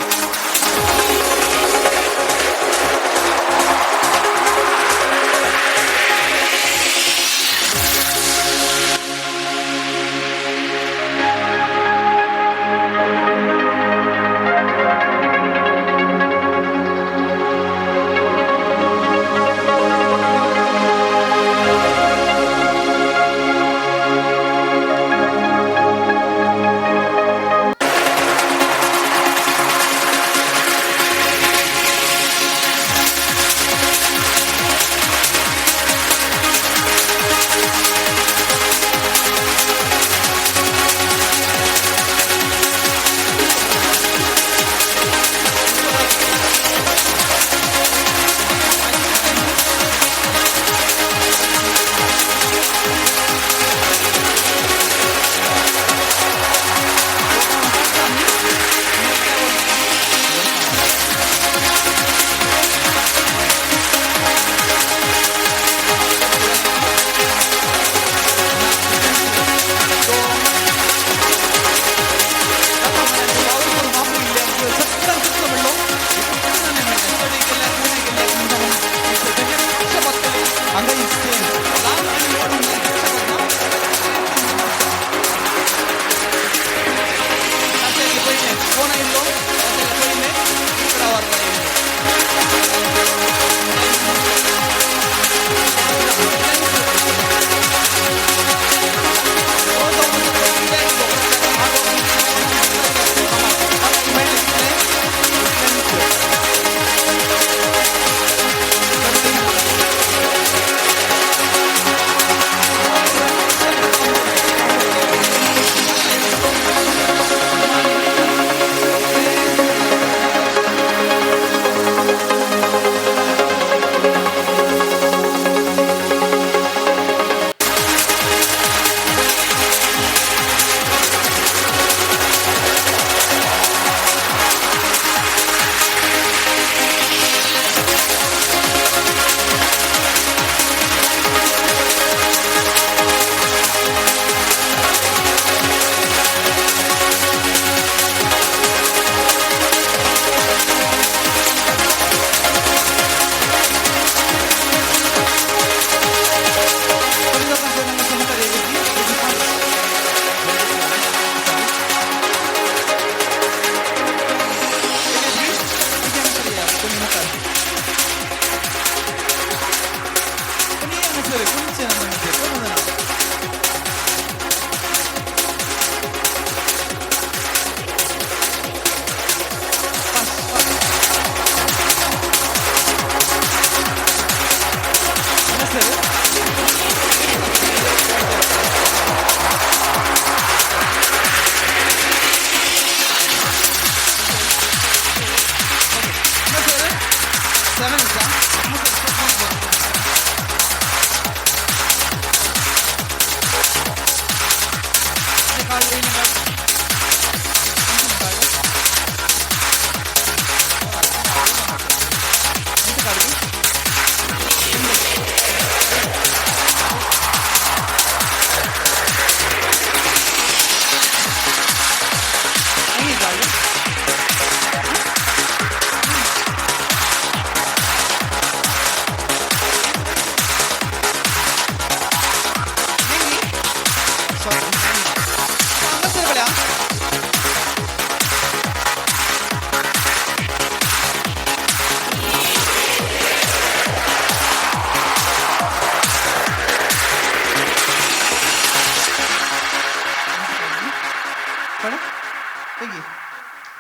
7 आसा.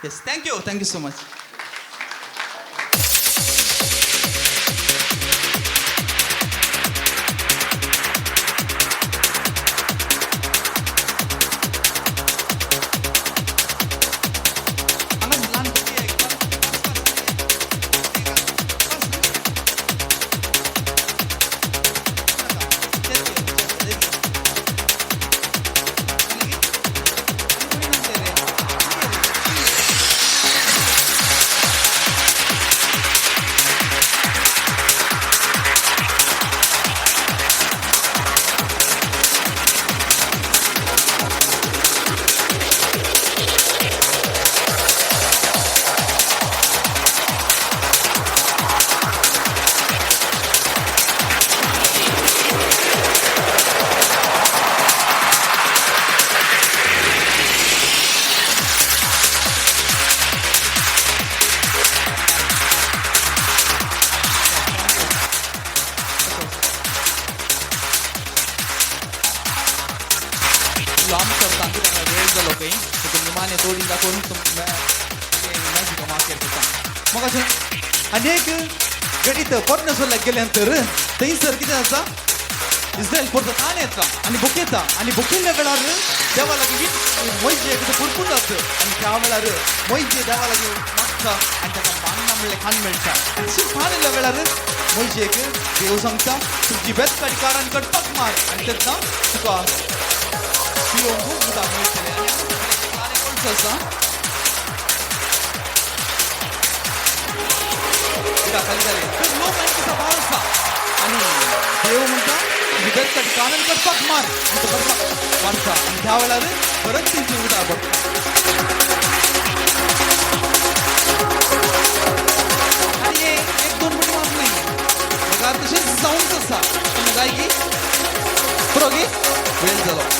Yes, thank you so much. आनी एक गणीत पोटनेसोल्याक गेले नंतर थंयसर कितें आसा इस्रायल परतो ताण येता आनी भुकेता आनी भुकिल्ल्या वेळार देवा लागीं मोयजे कितें पुरपूर जाता आनी त्या वेळार मोयजे देवा लागीं मागता आनी ताका मान्ना म्हणलें खाण मेळटा आनी खाण येयल्या वेळार मोयजेक देव सांगता तुजी बेतकाडी काड आनी कडपाक मार आनी तेन्ना तुका पिवंक उदक मेळटलें. आनी कोळसो आसा खाली जाले तर लोक आनी सभाव आसा आनी देव म्हणटा तुजी बेतकाडी काड आनी कडपाक मार आनी तो कडपाक मारता आनी त्या वेळार परत तेंची उदक भरता. आनी हे एक दोन मिनटां मात न्ही बगार तशेंच जावंच आसा जाय की पुरो गी वेळ जालो.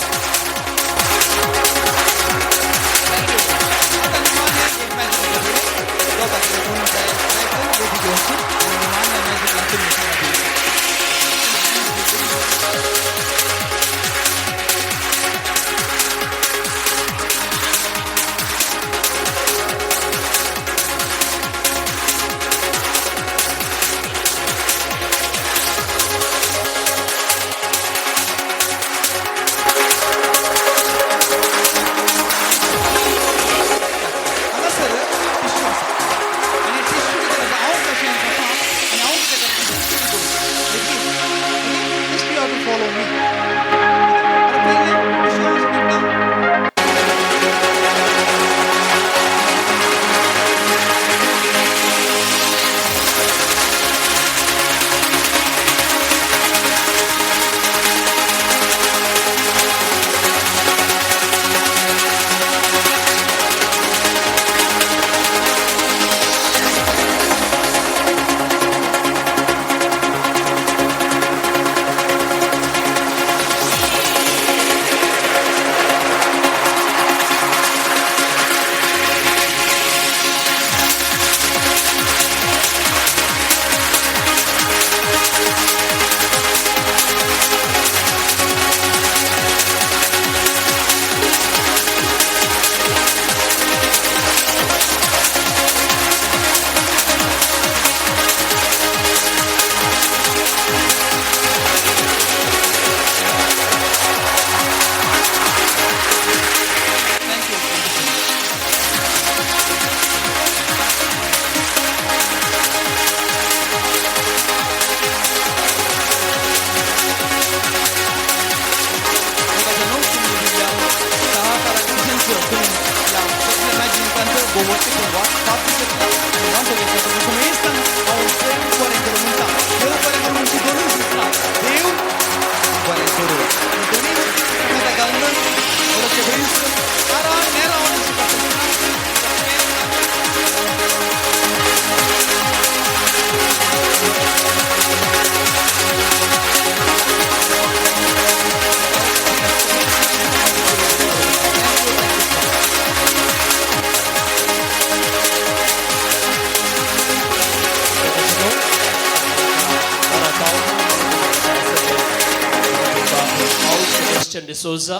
डिसोजा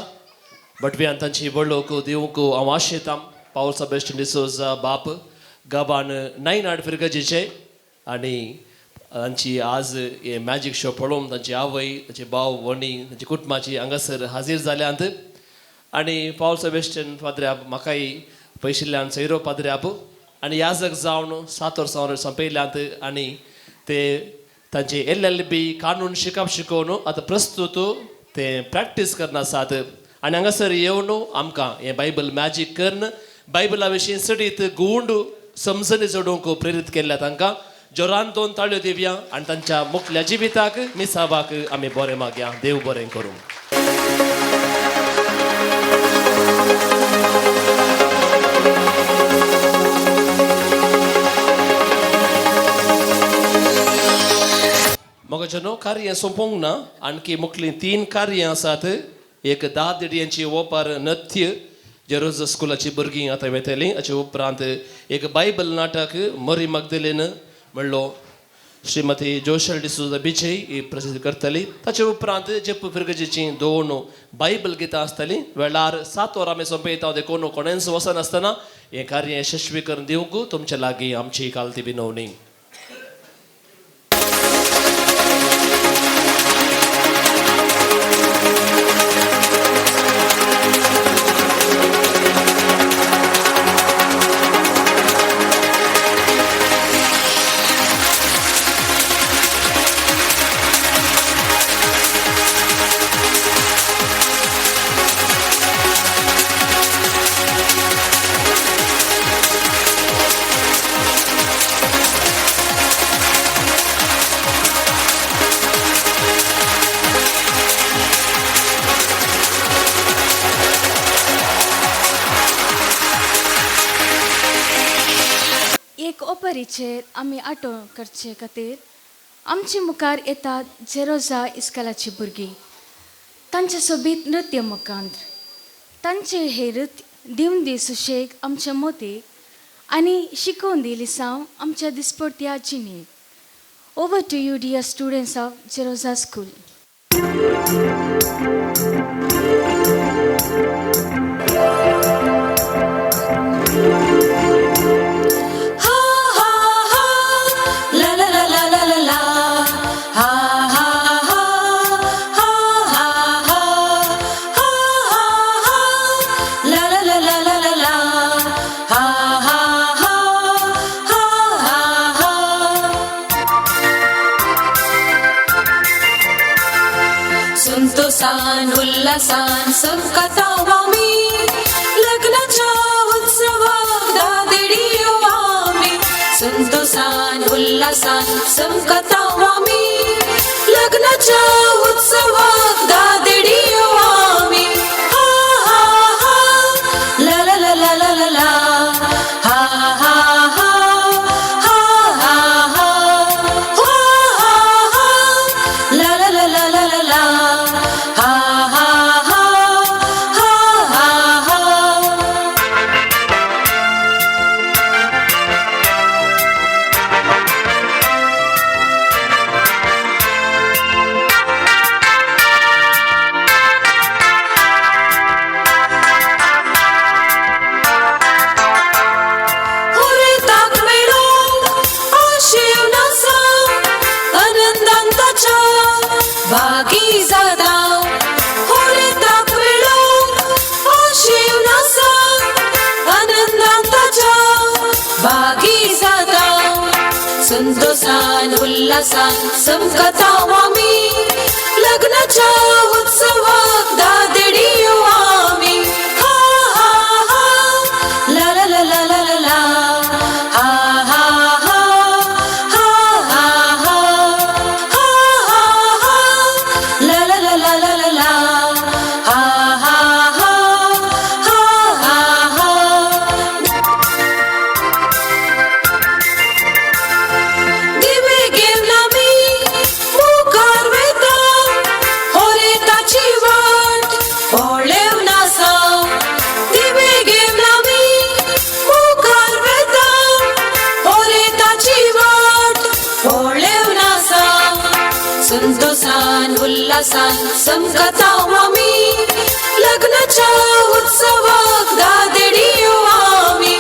बटव्यान तांची वळख दिवंक हांव आशेतां. पावल सेबेस्टियन डिसोजा बाप गाबान नायनाट फिरगजीचे आनी तांची आज हे मॅजीक शो पळोवन तांची आवय, तांचे भाव वणी, तांची कुटुंबाची हांगासर हाजीर जाल्यांत. आनी पावल सेबेस्टियन पाद्र्याब म्हाकाय पयशिल्ल्यान सैरो पाद्र्याब आनी याजक जावन 7 वर्सां सोंपयल्यांत आनी ते तांचे LLB कानून शिकप शिकोवन आतां प्रस्तुत ते प्रॅक्टीस करना आसात. आनी हांगासर येवन आमकां हें बायबल मॅजीक करून बायबला विशीं चडीत गूंड समजणी चडोवंक प्रेरीत केल्ल्या तांकां जोरान 2 ताळयो दिवया आनी तांच्या मुखल्या जिविताक मिसावाक आमी बरें मागया. देव बरें करूं. मगजनो कार्य सोंपोवंक ना, आणखी मुखलीं 3 कार्यां आसात. एक 10 देडयांची ओपार नृत्य जेरोज स्कुलाची भुरगीं आतां वेतलीं. हाचे उपरांत एक बायबल नाटक मरी मगदलीन म्हणलो श्रीमती जोशल डिसोजा बिजय ही प्रसिद्ध करतली. ताचे उपरांत जेप्पू फिरगजीचीं 2 बायबल गितां आसतलीं. वेळार 7 वरां आमी सोंपयता देखून कोणेंच वचनासतना हें कार्य यशस्वी करून दिवंक तुमचे लागीं आमची कालती विनवणी. एक ओपरीचेर आमी आटो करचे खातीर आमचे मुखार येतात जेरोजा इस्कलाची भुरगीं. तांचे सोबीत नृत्य मुखांत तांचे हे नृत्य दिवन दी सुशेग आमच्या मोतीक आनी शिकोवन दी लिसांव आमच्या दिसपडत्या जिणेक. Over to you dear students of Jerosa school. Ha ha ha, la la la la la la la. Ha ha ha, ha ha ha, ha ha ha, la la la la la la la. Ha ha ha, ha ha ha. संतोषान उल्हासान संकतावामी लग्नाच्या उत्सवाक दादडियो आमी. संतोषान उल्हासान संकतावामी लग्नाच्या उत्सवाक दादडियो आमी. हा हा हा, ला ला ला ला ला ला ला. हा हा हा, हा हा हा, हा हा हा, ला ला ला ला ला ला ला. हा हा हा, हा हा हा. हुरेताक मेळोंक आशेव नासा आनंदान ताच्या भागी जाता. हुरेताक मेळोंक आशेव नासा आनंदान ताच्या भागी जाता. संतोषान उल्हासान समकताव आमी लग्नाच्या उत्सवाक दादडियो आमी. हा हा हा, ला ला ला ला ला ला ला. हा हा हा, हा हा हा, हा हा हा, ला ला ला ला ला ला ला. हा हा हा, हा हा हा. दिवे घेवन आमी मुखार वयता, होरेताची वाट पळेवन. संतोषान उल्हासान समकताव आमी लग्नाच्या उत्सवाक दादेडियो आमी.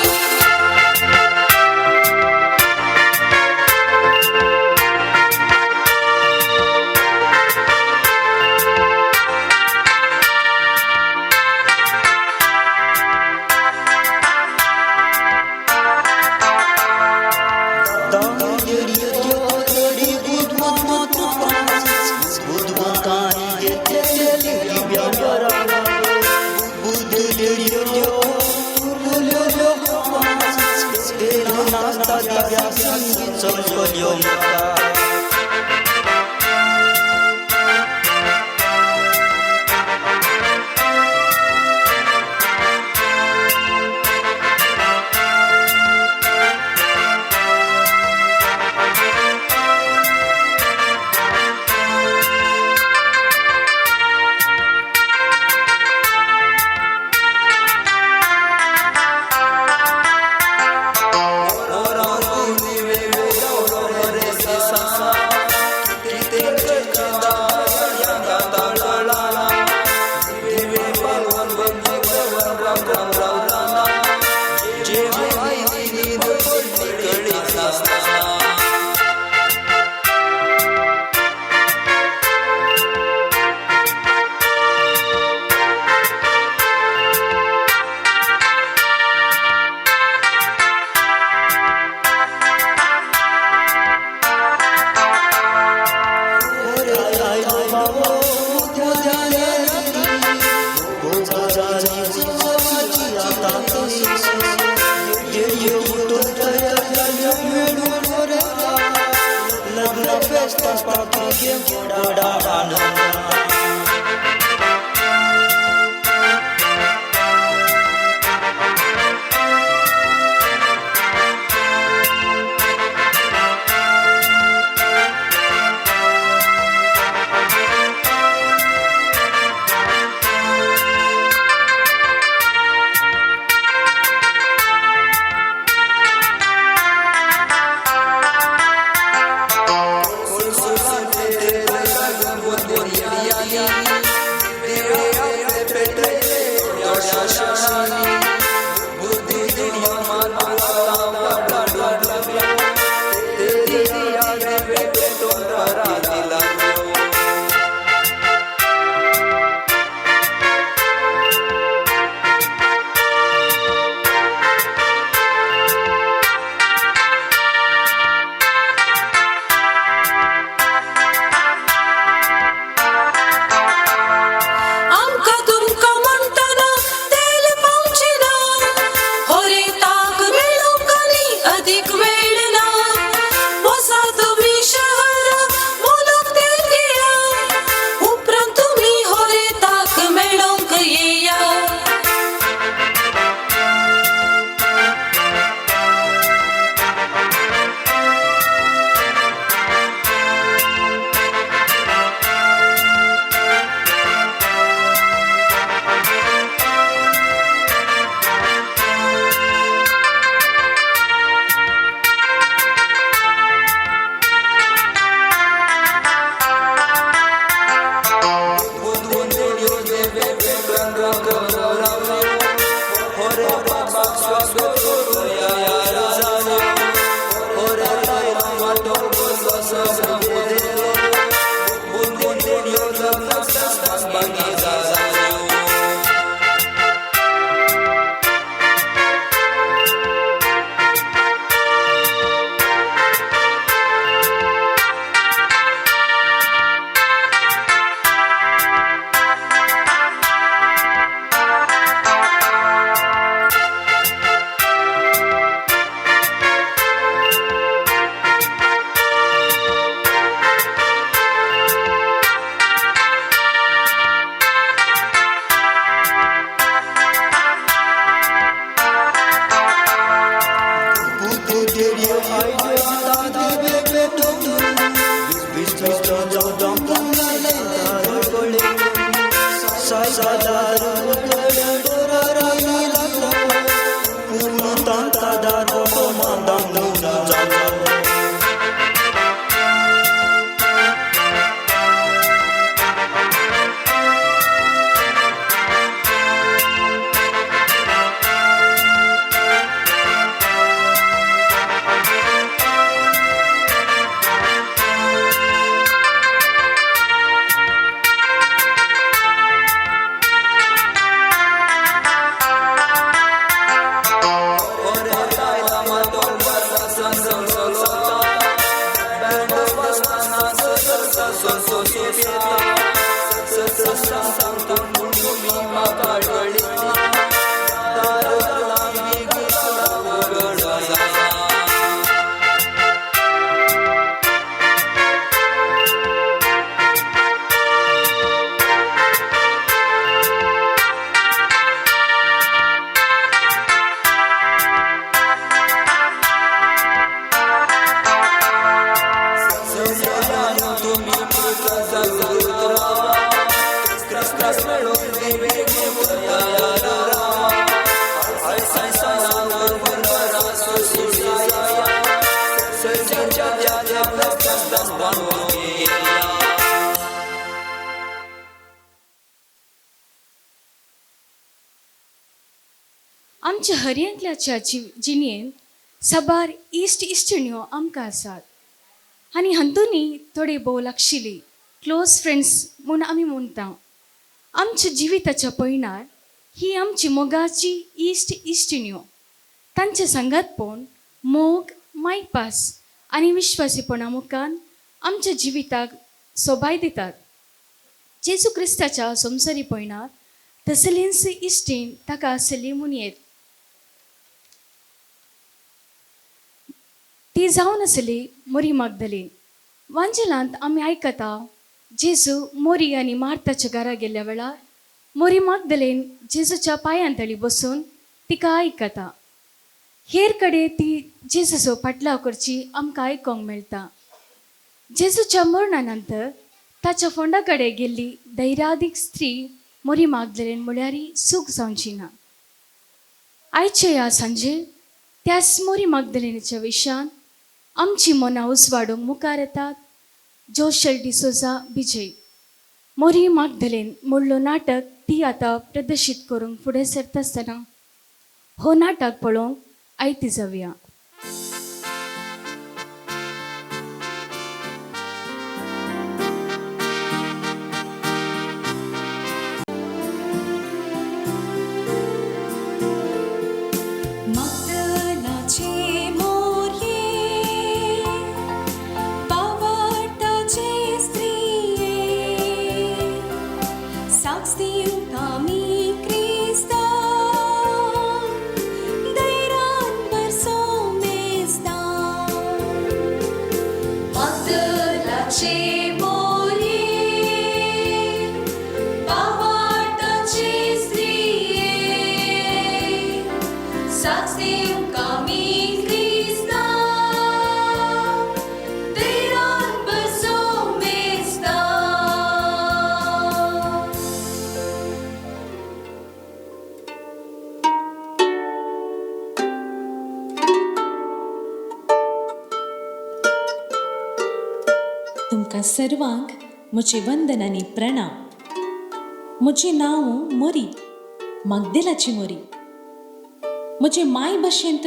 आमच्या हरयेंतल्याच्या जिणेंत साबार इश्ट इश्टिण्यो आमकां आसात आनी हातूंनी थोडे भोव लागशिल्ली क्लोज फ्रेंड्स म्हूण आमी म्हणटा. आमच्या जिविताच्या पयणार ही आमची मोगाची इश्ट इश्टिण्यो. तांचे सांगातपण, मोग, मायपास आनी विश्वासीपणा मुखान आमच्या जिविताक सोबाय दितात. जेजू क्रिस्ताच्या संवसारी पयणार तसलींच इश्टीण ताका आसली म्हूण येत. ती जावन आसली मोरी मागदलीन. वांजेलांत आमी आयकता जेजू मोरी आनी मार्ताच्या घरा गेल्ल्या वेळार मोरी मागदलीन जेजूच्या पांयांतळी बसून तिका आयकता. हेर कडेन ती जेजूचो फाटलाव करची आमकां आयकोंक मेळटा. जेजूच्या मरणा नंतर ताच्या फोंडा कडेन गेल्ली धैर्यादीक स्त्री मोरी मागदलीन म्हळ्यार सूख जावची ना. आयचे ह्या सांजे त्याच मोरी मागदलीनाच्या विशयान आमची मनां उजवाडूंक मुखार येतात जोशल डिसोजा विजय. मोरी मागदलीन म्हणलो नाटक ती आतां प्रदर्शीत करूंक फुडें सरता आसतना हो नाटक पळोवंक आयती जावया. मगदलाचे मोरये पावटाचे स्त्रिये साक्ष दिवंक आमी क्रिस्ताक दैरान बरसो मेस्तां. मगदलाचे मोरये पावटाचे स्त्रिये साक्ष दिवंक आमी क्रिस्ताक दैरान बरसो मेस्तां. तुमकां सर्वांक म्हजें वंदन आनी प्रणाम. म्हजें नांव मोरी, मागदेलाची मोरी. म्हजे माय भाशेंत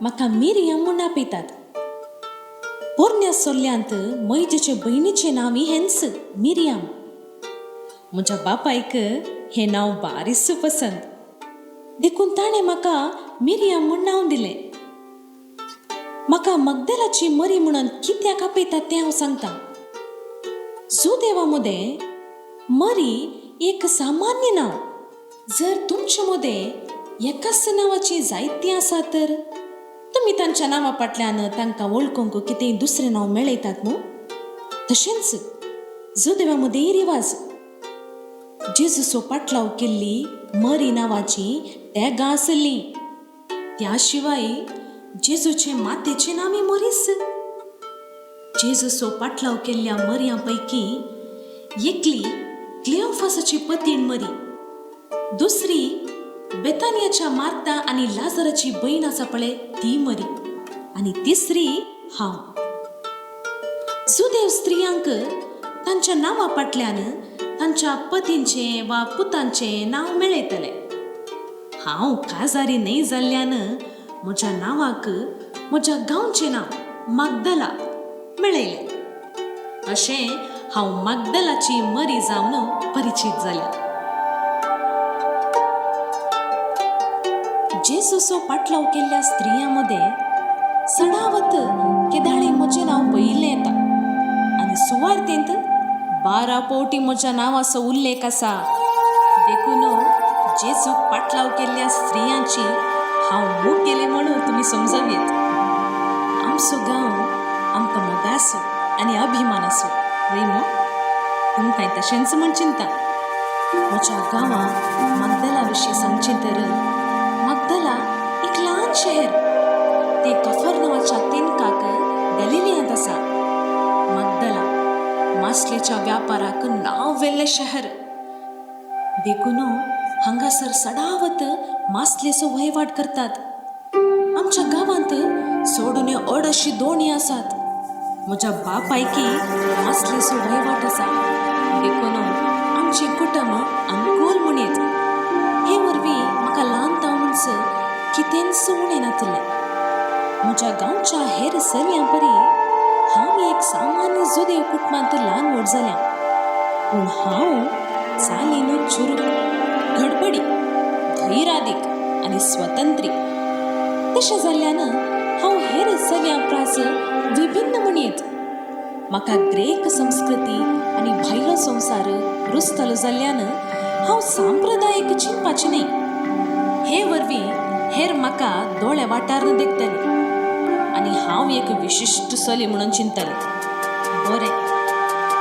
म्हाका मिरयाम म्हूण आपयतात. पोरण्या सोल्ल्यांत मैजेचे भयणीचें नांव हेंच मिरयाम. म्हज्या बापायक हें नांव बारीस पसंत, देखून ताणें म्हाका मिरयाम म्हूण नांव दिलें. म्हाका मगदेलाची मरी म्हणून कित्याक आपयतात तें हांव सांगता. सुदेवा मदें मरी एक सामान्य नांव. जर तुमचे मदें एकाच नांवाची जायतीं आसा तर तुमी तांच्या नांवा फाटल्यान तांकां वळखूंक कितेंय दुसरें नांव मेळयतात न्हू. तशेंच जुदेवा मदेंय रिवाज. जेजूचो पाटलाव केल्ली मरी नांवाची तेगां आसली. त्या शिवाय जेजूचे मातेचें नांवय मरीस. जेजूचो पाटलाव केल्ल्या मरयां पैकी एकली क्लियोफासाची पतीण मरी, दुसरी बेतानियाच्या मार्ता आनी लाजराची भयण आसा पळय ती मरी, आनी तिसरी हांव. जुदेव स्त्रियांक तांच्या नांवा फाटल्यान तांच्या पतींचें वा पुतांचें नांव मेळयतलें. हांव काजारी न्हय जाल्ल्यान म्हज्या नांवाक म्हज्या गांवचें नांव मागदला मेळयलें. अशें हांव मागदलाची मरी जावन परिचीत जाल्या. जेजूचो पाटलाव केल्ल्या स्त्रियां मदें सणावत केदाळें म्हजें नांव पयिल्लें येता आनी सुवार्तेंत 15 पवटी म्हज्या नांवाचो उल्लेख आसा. देखून जेजूक पाटलाव केल्ल्या स्त्रियांची हांव मोग केली म्हणून तुमी समजवयेत. आमचो गांव आमकां मोगासो आनी अभिमान आसो न्हय मो? तुमकांय तशेंच म्हण चिंता. म्हज्या गांवां मागदला विशीं सांगचें तर मागदला एक ल्हान शहर. ते कफर नांवाच्या तेनकाक गलिलियांत आसा. मागदला मासलेच्या व्यापाराक नांव व्हेल्लें शहर. देखून हांगासर सदावत मासलेचो वहिवाट करतात. आमच्या गांवांत सोडून अडशी दोणी आसात. म्हज्या बापायकी मासलेचो वहिवाट आसा. देखून आमचें कुटुंब अनुकूल म्हणयेत. हे वरवीं म्हाका ल्हान तावनच कितेंच उणें नातलें. म्हज्या गांवच्या हेर चलयां परी हांव एक सामान्य जुदेव कुटुंबांत ल्हान व्हड जाल्या. पूण हांव चालीन चुरूक, गडबडी, धैरादीक आनी स्वतंत्री. तशें जाल्ल्यान हांव हेर चलयां प्रास विभिन्न म्हणयेत. म्हाका ग्रेक संस्कृती आनी भायलो संवसार रुजतलो जाल्ल्यान हांव सांप्रदायीक चिंतपाचें न्हय. हे वरवीं हेर म्हाका दोळे वाठार देखतले आनी हांव एक विशिश्ट चली म्हणून चिंततालें. बरें,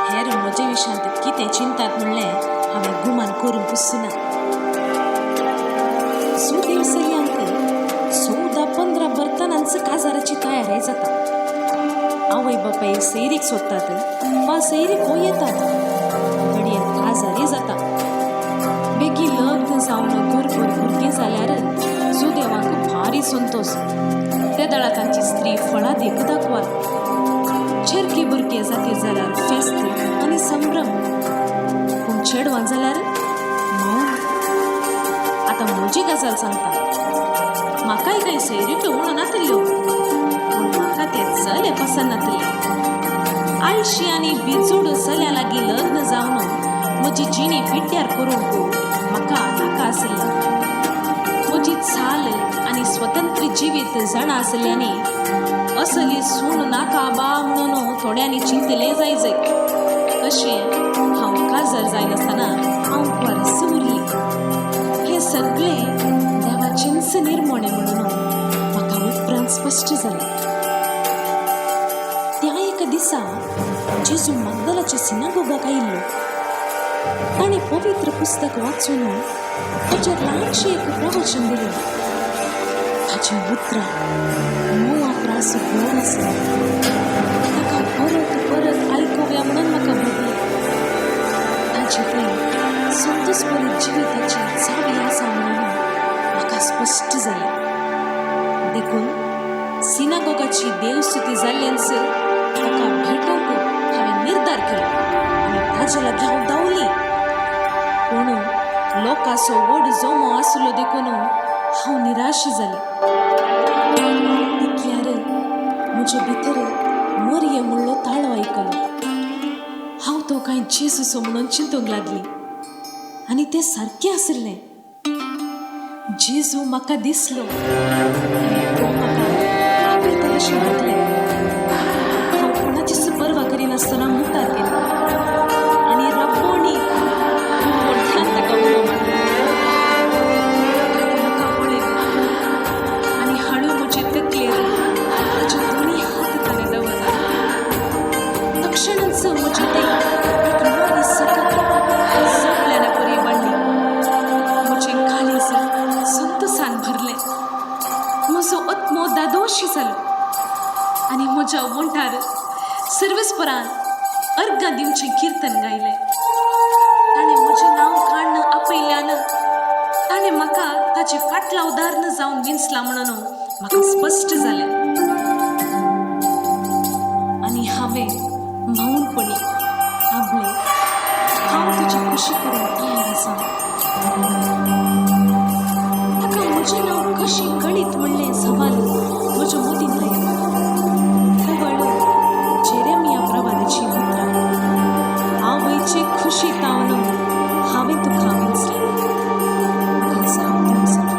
हेर म्हजे विशयांत कितें चिंतात म्हणलें हांवें गुमान करूंक ना. सुदेव चलयांक 14-15 बर्तनांच काजाराची तयारी जाता. आवय बापाय सैरीक सोदतात वा सैरीक हो येतात. घडये काजारी जाता. बेगीन लग्न जावन घरभर भुरगीं जाल्यार सुदेवांक भारी संतोश. ते दळा तांची स्त्री फळादीक दाखवात. चेरकी भुरगे जाती जाल्यार फेस्त आनी संभ्रम. पूण चेडवां जाल्यार मौन. आतां म्हजी गजाल सांगता. म्हाकाय कांय सैरिक्यो उणो नातिल्ल्यो, पूण म्हाका ते चले पसंत नातिल्ले. आळशी आनी बिजूड चल्या लागीं लग्न जावन म्हजी जिणी पिड्ड्यार करूंक म्हाका नाका आशिल्लें. म्हजी चाल आनी स्वतंत्र जिवीत जाणा आशिल्ल्यांनी असली सून नाका बा म्हणून थोड्यांनी चिंतलें जाय जाय. अशें हांव काजार जायनासतना हांव परस उरली. हें सगळें देवाचेंच निर्मणें म्हणून म्हाका उपरांत स्पश्ट जालें. त्या एका दिसा जेजू मागदलाच्या सिनागोगाक आयिल्लो. ताणें पवित्र पुस्तक वाचून ताचेर ल्हानशें एक प्रवचन दिलें. ताचीं उतरां म्होंवा प्रास गोड आसलीं. ताका परत परत आयकुया म्हणून म्हाका भोगलें. ताचे तें संतोषभरीत जिविताची चावी आसा म्हणून म्हाका स्पश्ट जालें. देखून सिनागोगाची देवस्तुती जाल्ल्यान ताका भेटोवंक हांवें निर्धार केलो आनी ताजे लागीं हांव धांवली. पूण लोकांचो व्हड जमो आसलो देखून हांव निराश जालें. तितल्यार म्हजे भितर मोरये म्हणलो ताळो आयकलो. हांव तो कांय जेजूचो म्हणून चिंतूंक लागली आनी तें सारकें आशिल्लें. जेजू म्हाका दिसलो आनी तो म्हाका आपयता अशें लागलें. हांव कोणाचीच पर्वा करिनासतना मुखार गेलें आनी रब्बोणी व्हडल्यान ताका उलो मारलो. ताणें म्हाका पळयलें आनी हळू म्हजे तकलेर ताचे दोनी हात ताणें दवरले. तक्षणच म्हजे ते एक नवी सकत सगल्यान परी वाडली. म्हजें काळीज संतोसान भरलें. म्हजो आत्मो दादोशी जालो आनी म्हज्या वंठार सर्वस्परान अर्गां दिवचें किर्तन गायलें. ताणें म्हजें नांव काडून आपयल्यान ताणें म्हाका ताचे फाटला उदाहरण जावन विंचलां म्हणून म्हाका स्पश्ट जालें. आनी हांवें मौनपणी आपलें, हांव तुजी खुशी करूंक तयार आसा. ताका म्हजें नांव कशें कळीत म्हणलें सवाल म्हज्या मतींत आयलें. तवळ जेरेमिया प्रवादाची उतरां, आवयची खुशी तावन हांवें तुका विंचलें, म्हाका जाप दिवंक जाय.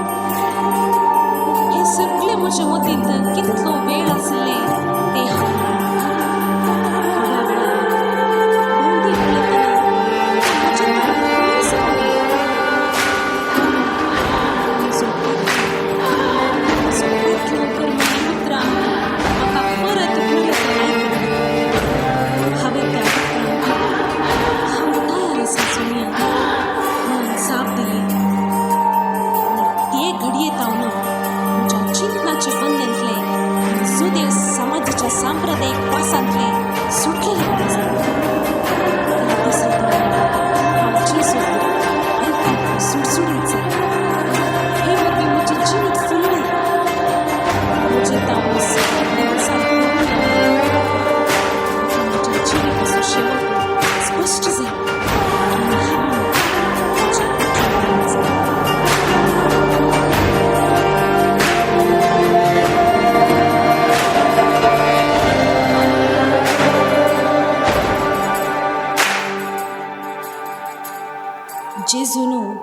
हें सगळें म्हज्या मतींत कितलो वेळ आसलें तें हांव थोड्या वेळान भोंवती पळयतना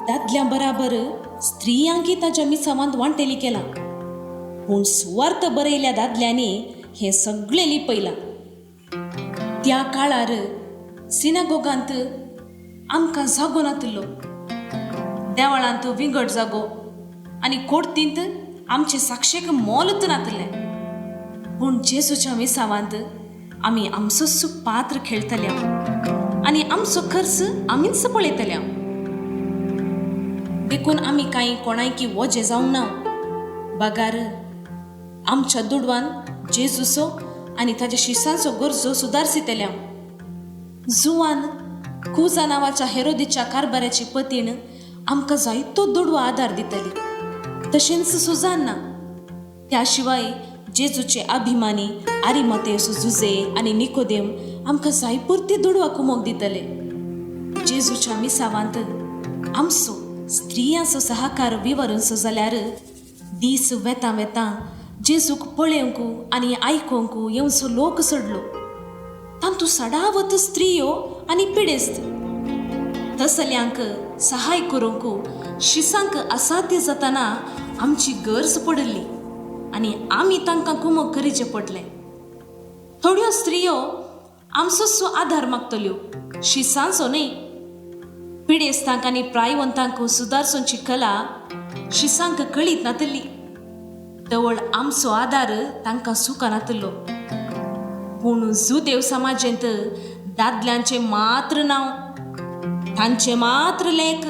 दादल्यां बराबर स्त्रियांकी ताच्या मिसावांत वांटेली केला. पूण सुवार्थ बरयल्या दादल्यांनी हें सगळें लिपयलां. त्या काळार सिनागोगांत आमकां जागो नातिल्लो. देवळांत विंगड जागो आनी कोर्तींत आमचे साक्षेक मोलूच नातिल्लें. पूण जेजूच्या मिसावांत आमी आमचोच पात्र खेळटल्या आनी आमचो खर्च आमीच पळयतल्या. देखून आमी कांय कोणायकी वजें जावंक ना. बगार आमच्या दुडवान जेजूचो आनी ताच्या शिसांचो गरजो सुदारसितल्या. जुवान कुजा नांवाच्या हेरोदीच्या कारभाराची पतीण आमकां जायतो दुडवा आदार दितली. तशेंच सुजान ना. त्या शिवाय जेजूचे अभिमानी आरिमातेस जुजे आनी निकोदेम आमकां जायपुरती दुडवा कुमोक दितले. जेजूच्या मिसावांत आमचो स्त्रियांचो सहकार विवरूंचो जाल्यार दीस वेता वेता जेजूक पळोवंक आनी आयकूंक येवचो लोक सोडलो. तांतू सडावत स्त्रियो आनी पिडेस्त तसल्यांक सहाय करूंक शिसांक असाध्य जातना आमची गरज पडिल्ली आनी आमी तांकां कुमक करीचें पडलें. थोड्यो स्त्रियो आमचोच आदार मागतल्यो, शिसांचो न्हय. पिडेस्तांक आनी प्रायवंतांक सुदारसोची कला शिसांक कळीत नातिल्ली. तवळ आमचो आदार तांकां सुखनातिल्लो. पूण जुदेव समाजेंत दादल्यांचें मात्र नांव, तांचें मात्र लेख.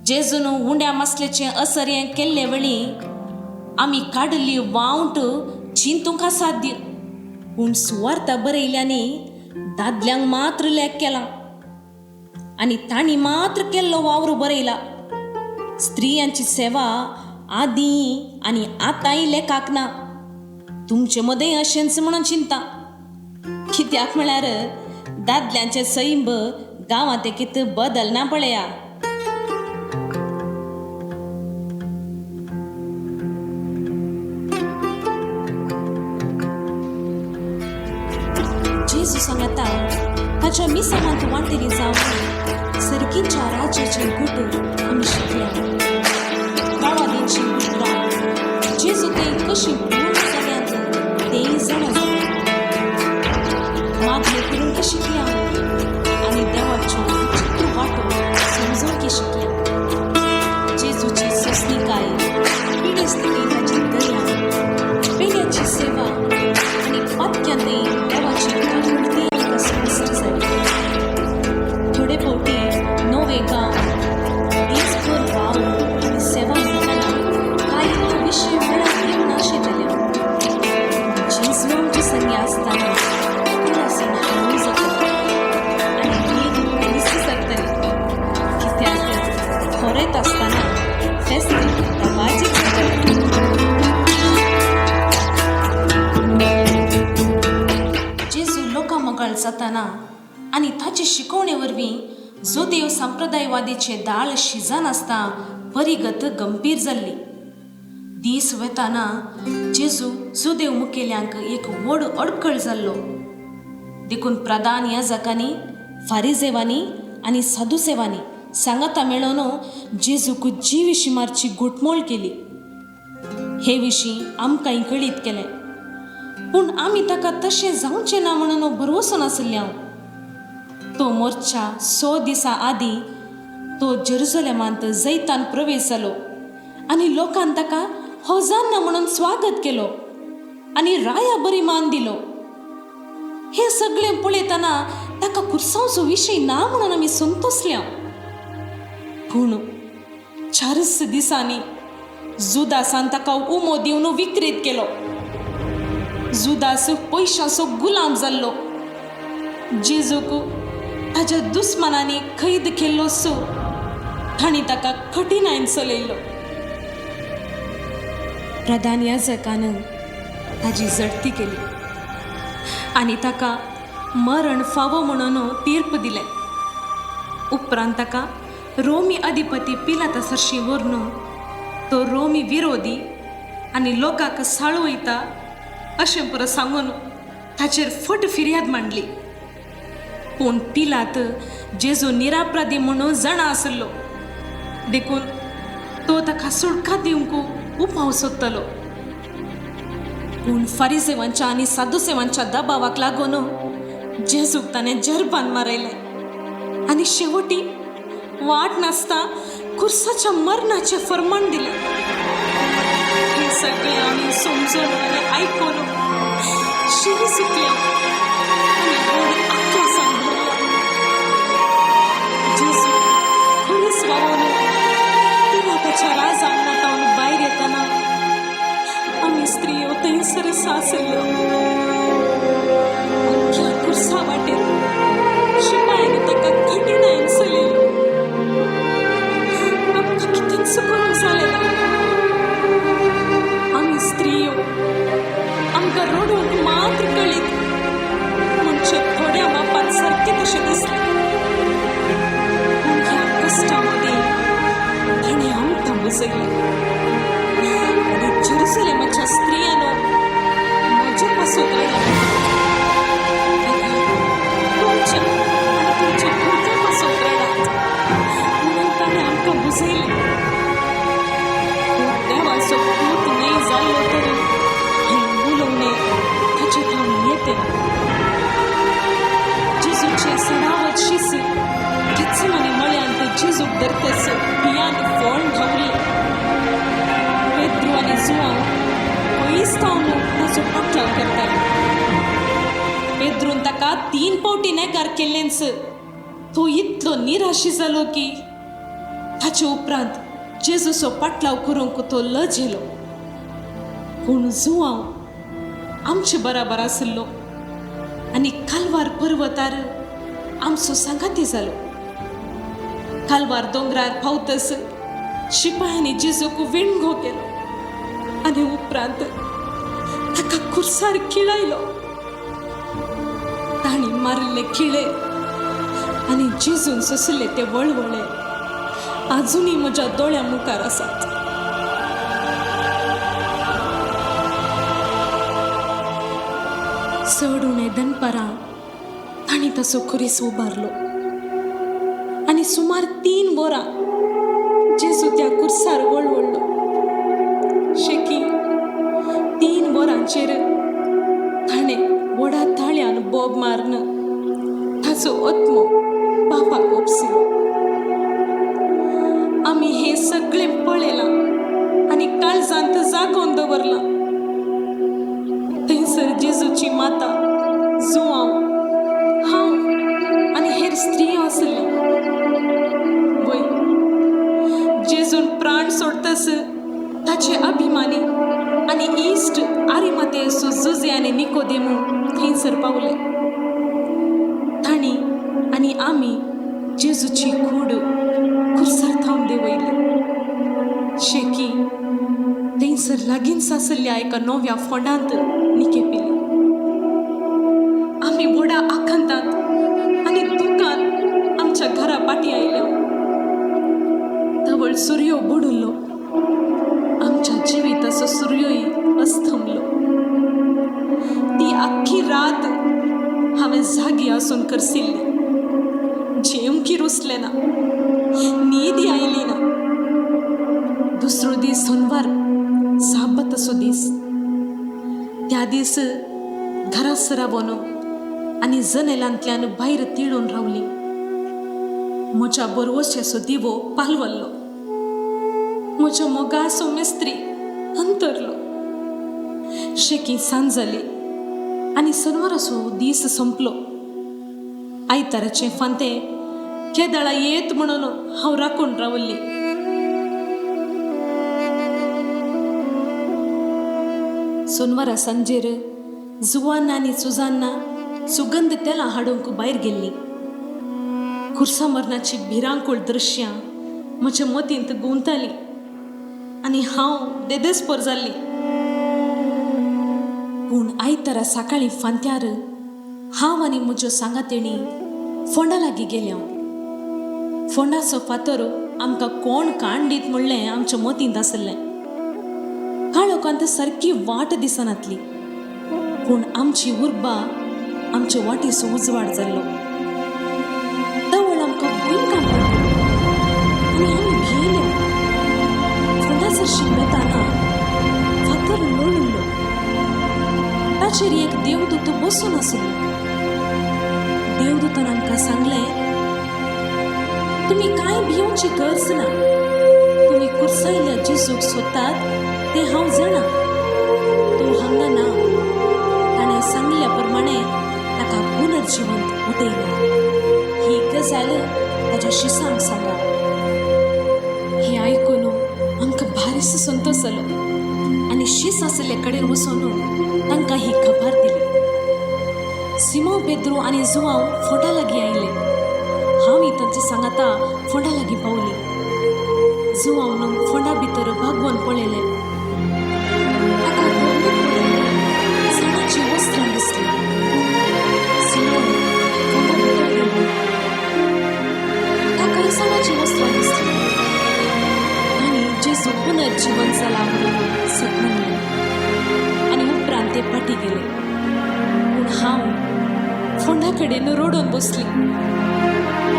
जेजून उंड्या मासलेचें असर्यें केल्ले वेळी आमी काडिल्ली वावंट चिंतूंक असाध्य. पूण सुवार्ता बरयल्यांनी दादल्यांक मात्र लेख केला आनी तांणी मात्र केल्लो वावर बरयला. स्त्रियांची सेवा आदीं आनी आतांय लेखाक ना. तुमचे मदें अशेंच म्हणून चिंता. कित्याक म्हळ्यार दादल्यांचें सैंब गांवांत एकीत बदलना पळया. जेजू सांगता ताच्या मिसावांत वांटेली जावन सर्गीच्या राज्याचे गुट आमी शिकल्या. गांवांची उतरां जेजू ते कशी पूर्ण जाल्यांत तेय जाणा जालें. मागण्यो करूंक शिकल्या आनी देवाच्यो विचित्र वाटो समजूंक शिकल्या. जेजूची सोंसणीकाय, पिडेस्ती ताची दया, पेल्याची सेवा आनी पातक्यांतय देवाची काकुळटी आमकां स्पश्ट जाली. थोडे फावटी नवे गांव दीसभर वावर आनी सेवा म्हणटना कांय विशय वेळार येवनाशिल्ले. जेजू आमचे संगी आसतना कुरासून हांव जातलें आनी वेग दीस सरतलें. कित्याक खरेंत आसतना फेस्त दबाजीक जातलें. जेजू लोकां मोगाळ जाताना आनी ताचे शिकवणे वरवीं जुदेव संप्रदायवादीचे दाळ शिजनासतना परिगत गंभीर जाल्ली. दीस वेताना जेजू जुदेव मुखेल्यांक एक व्हड अडखळ जाल्लो. देखून प्रधान याजकांनी, फारिजेवांनी आनी साधुसेवांनी सांगाता मेळोवन जेजूक जिविशी मारची घुटमोळ केली. हे विशीं आमकांय कळीत केलें. पूण आमी ताका तशें जावचें ना म्हणून भरवंसो नाशिल्ले हांव. तो मोर्चा 100 दिसां आदीं तो जेरुजलेमांत जैतान प्रवेश जालो आनी लोकान ताका होजान्ना म्हणून स्वागत केलो आनी राया बरी मान दिलो. हें सगळें पळयतना ताका कुर्सांवचो विशय ना म्हणून आमी संतोसल्या. पूण 4 दिसांनी जुदासान ताका उमो दिवन विक्रीत केलो. जुदास पयशांचो गुलाम जाल्लो. जेजूक ताच्या दुस्मानांनी कैद केल्लो सो तांणी ताका कठीणायन चलयलो. प्रधान याजकान ताजी जडती केली आनी ताका मरण फावो म्हणून तीर्प दिलें. उपरांत ताका रोमी अधिपती पिलाता सरशी व्हरून तो रोमी विरोधी आनी लोकांक साळवयता अशें पुरो सांगून ताचेर फट फिर्याद मांडली. पूण पिलात जेजू निरापराधी म्हणून जाणा आसलो. देखून तो ताका सुटका दिवंक उपाव सोदतलो. पूण फारिसेवांच्या आनी साधुसेवांच्या दबावाक लागून जेजूक ताणें जरबान मारयलें आनी शेवटी वाट नासता खुर्साच्या मरणाचें फर्मान दिलें. हें सगळें आमी समजून आनी आयकून शिरी सुकल्या आनी व्हड आक्रोशान भरल्या. जेजू खुरीस व्हांवून पिलाताच्या राजांगणांत भायर येतना आमी स्त्रियो थंयसर आसल्ल्यो. अख्ख्या खुर्सा वाटेर शिपायांनी ताका कठीणायेन चलयलो. आमकां कितेंच करूंक जालें ना. आमी स्त्रियो आमकां रडूंक मात्र कळीत म्हणजे थोड्या मापान सारकें तशें दिसलें. पूण ह्या कश्टां मदीं ताणें आमकां मुजयलें आनी जेरुसलेमाच्या स्त्रियांनो म्हजे पासून रडात, तुमच्या आनी तुमच्या भुरग्यां पासून रडात म्हणून ताणें आमकां बुजयलें. देवाचो पूत न्हय जाल्लो तर हें उलोवणें ताचे थावन येतें. जेजूचें सणावत शीस घेत्सेमनी मळ्यांत जेजूक धरतच भियान फोण धांवलें. पेद्रू आनी जुआंव पयस थावन ताचो पाटलाव करताले. पेद्रून ताका 3 फावटी नेगार केल्लेंच तो इतलो निराशी जालो की ताचे उपरांत जेजूचो पाटलाव करूंक तो लजेलो. पूण जुआंव आमचे बराबर आशिल्लो आनी कालवार पर्वतार आमचो सांगाती जालो. कालवार दोंगरार पावतच शिपायांनी जेजूक विणगो केलो आनी उपरांत ताका खुर्सार खिळायलो. तांणी मारिल्ले खिळे आनी जेजून सोंसले ते वळवळे आजुनूय म्हज्या दोळ्यां मुखार आसात. चड उणें दनपारां तांणी ताचो खुरीस उबारलो आनी सुमार 3 वरां जेजू त्या खुर्सार वळवळ्ळो. शेकी 3 वरांचेर ताणें व्हडा ताळ्यान बोब मारून ताचो आत्मो बापाक ओपसिलो. आमी हें सगळें पळयलां आनी काळजांत जागोवन दवरलां. थंयसर जेजूची माता, जुआंव, हांव आनी हेर स्त्रियो आसल्ल्यो. वय जेजून प्राण सोडतस ताचे अभिमानी आनी इश्ट आरिमातेसो जुजे आनी निकोदेमू थंयसर पावले. तांणी आनी आमी जेजूची कूड खुर्सार थावन देंवयली. शेकी थंयसर लागींच आसल्ल्या एका नव्या फोंडांत निकेपिली. आमी व्हडा आकांतांत आनी दुकान आमच्या घरा पाटी आयल्या. तवळ सुर्यो बुडुल्लो, आमच्या जिविताचो सुर्योय अस्तंबलो. ती आख्खी रात हांवें जागी आसून करसिल्ली. जेवंकी रुसलें ना, न्हीद आयली ना. दुसरो दीस सोनवार, साबताचो दीस. त्या दीस घरा सरावन आनी जनेलांतल्यान भायर तिळून रावली. म्हज्या बरवश्याचो दिवो पालवल्लो. म्हज्या मोगाचो मिस्त्री अंतरलो. शेकी सांज जाली आनी सनवाराचो दीस संपलो. आयताराचें फांतें केदळा येत म्हणून हांव राखून रावल्ली. सोनवारा सांजेर जुवाना आनी सुजान्ना सुगंध तेलां हाडूंक भायर गेल्लीं. खुर्सा मरणाची भिरांकूळ दृश्यां म्हज्या मतींत गुंवतालीं आनी हांव देदेस्पोर जाल्ली. पूण आयतारा सकाळीं फांत्यार हांव आनी म्हज्यो सांगातेणी फोंडा लागीं गेल्या. फोंडाचो फातर आमकां कोण काण दीत म्हणलें आमच्या मतींत आसलें. काळोखांत सारकी वाट दिसनातली, पूण आमची उर्बा आमचे वाटेचो उजवाड जाल्लो. तवळ आमकां भुंयकांप पडलो आनी आमी भियेले. सरशीं वेताना फातर लोळिल्लो. ताचेर एक देवदूत बसून आसलो. देवदूतान आमकां सांगलें, तुमी कांय भिवची गरज ना. तुमी कुर्सायल्या जेजूक सोदतात तें हांव जाणा. तो हांगा ना. ताणें सांगल्या प्रमाणे ताका पुनर्जिवंत उठयला. ही गजाल ताच्या शिसांक सांगा. हें आयकून आमकां भारीसो संतोश जालो आनी शीस आशिल्ले कडेन वचून तांकां ही खबर दिली. सिमांव पेद्रू आनी जुवांव फोंडा लागीं आयले. हांव तांचे सांगाता फोंडा लागीं पावली. जुवांवन फोंडा भितर बागोवन पळयलें. ताका धरणीर पडिल्लीं सणाचीं वस्त्रां दिसलीं. सिमांव फोंडा भितर गेलो. ताका सणाचीं वस्त्रां दिसलीं. आनी जेजू पुनर्जिवन जाला म्हणून सत म्हणलें आनी उपरांत ते फाटीं गेले. पूण हांव फोंडा कडेन रडून बसली.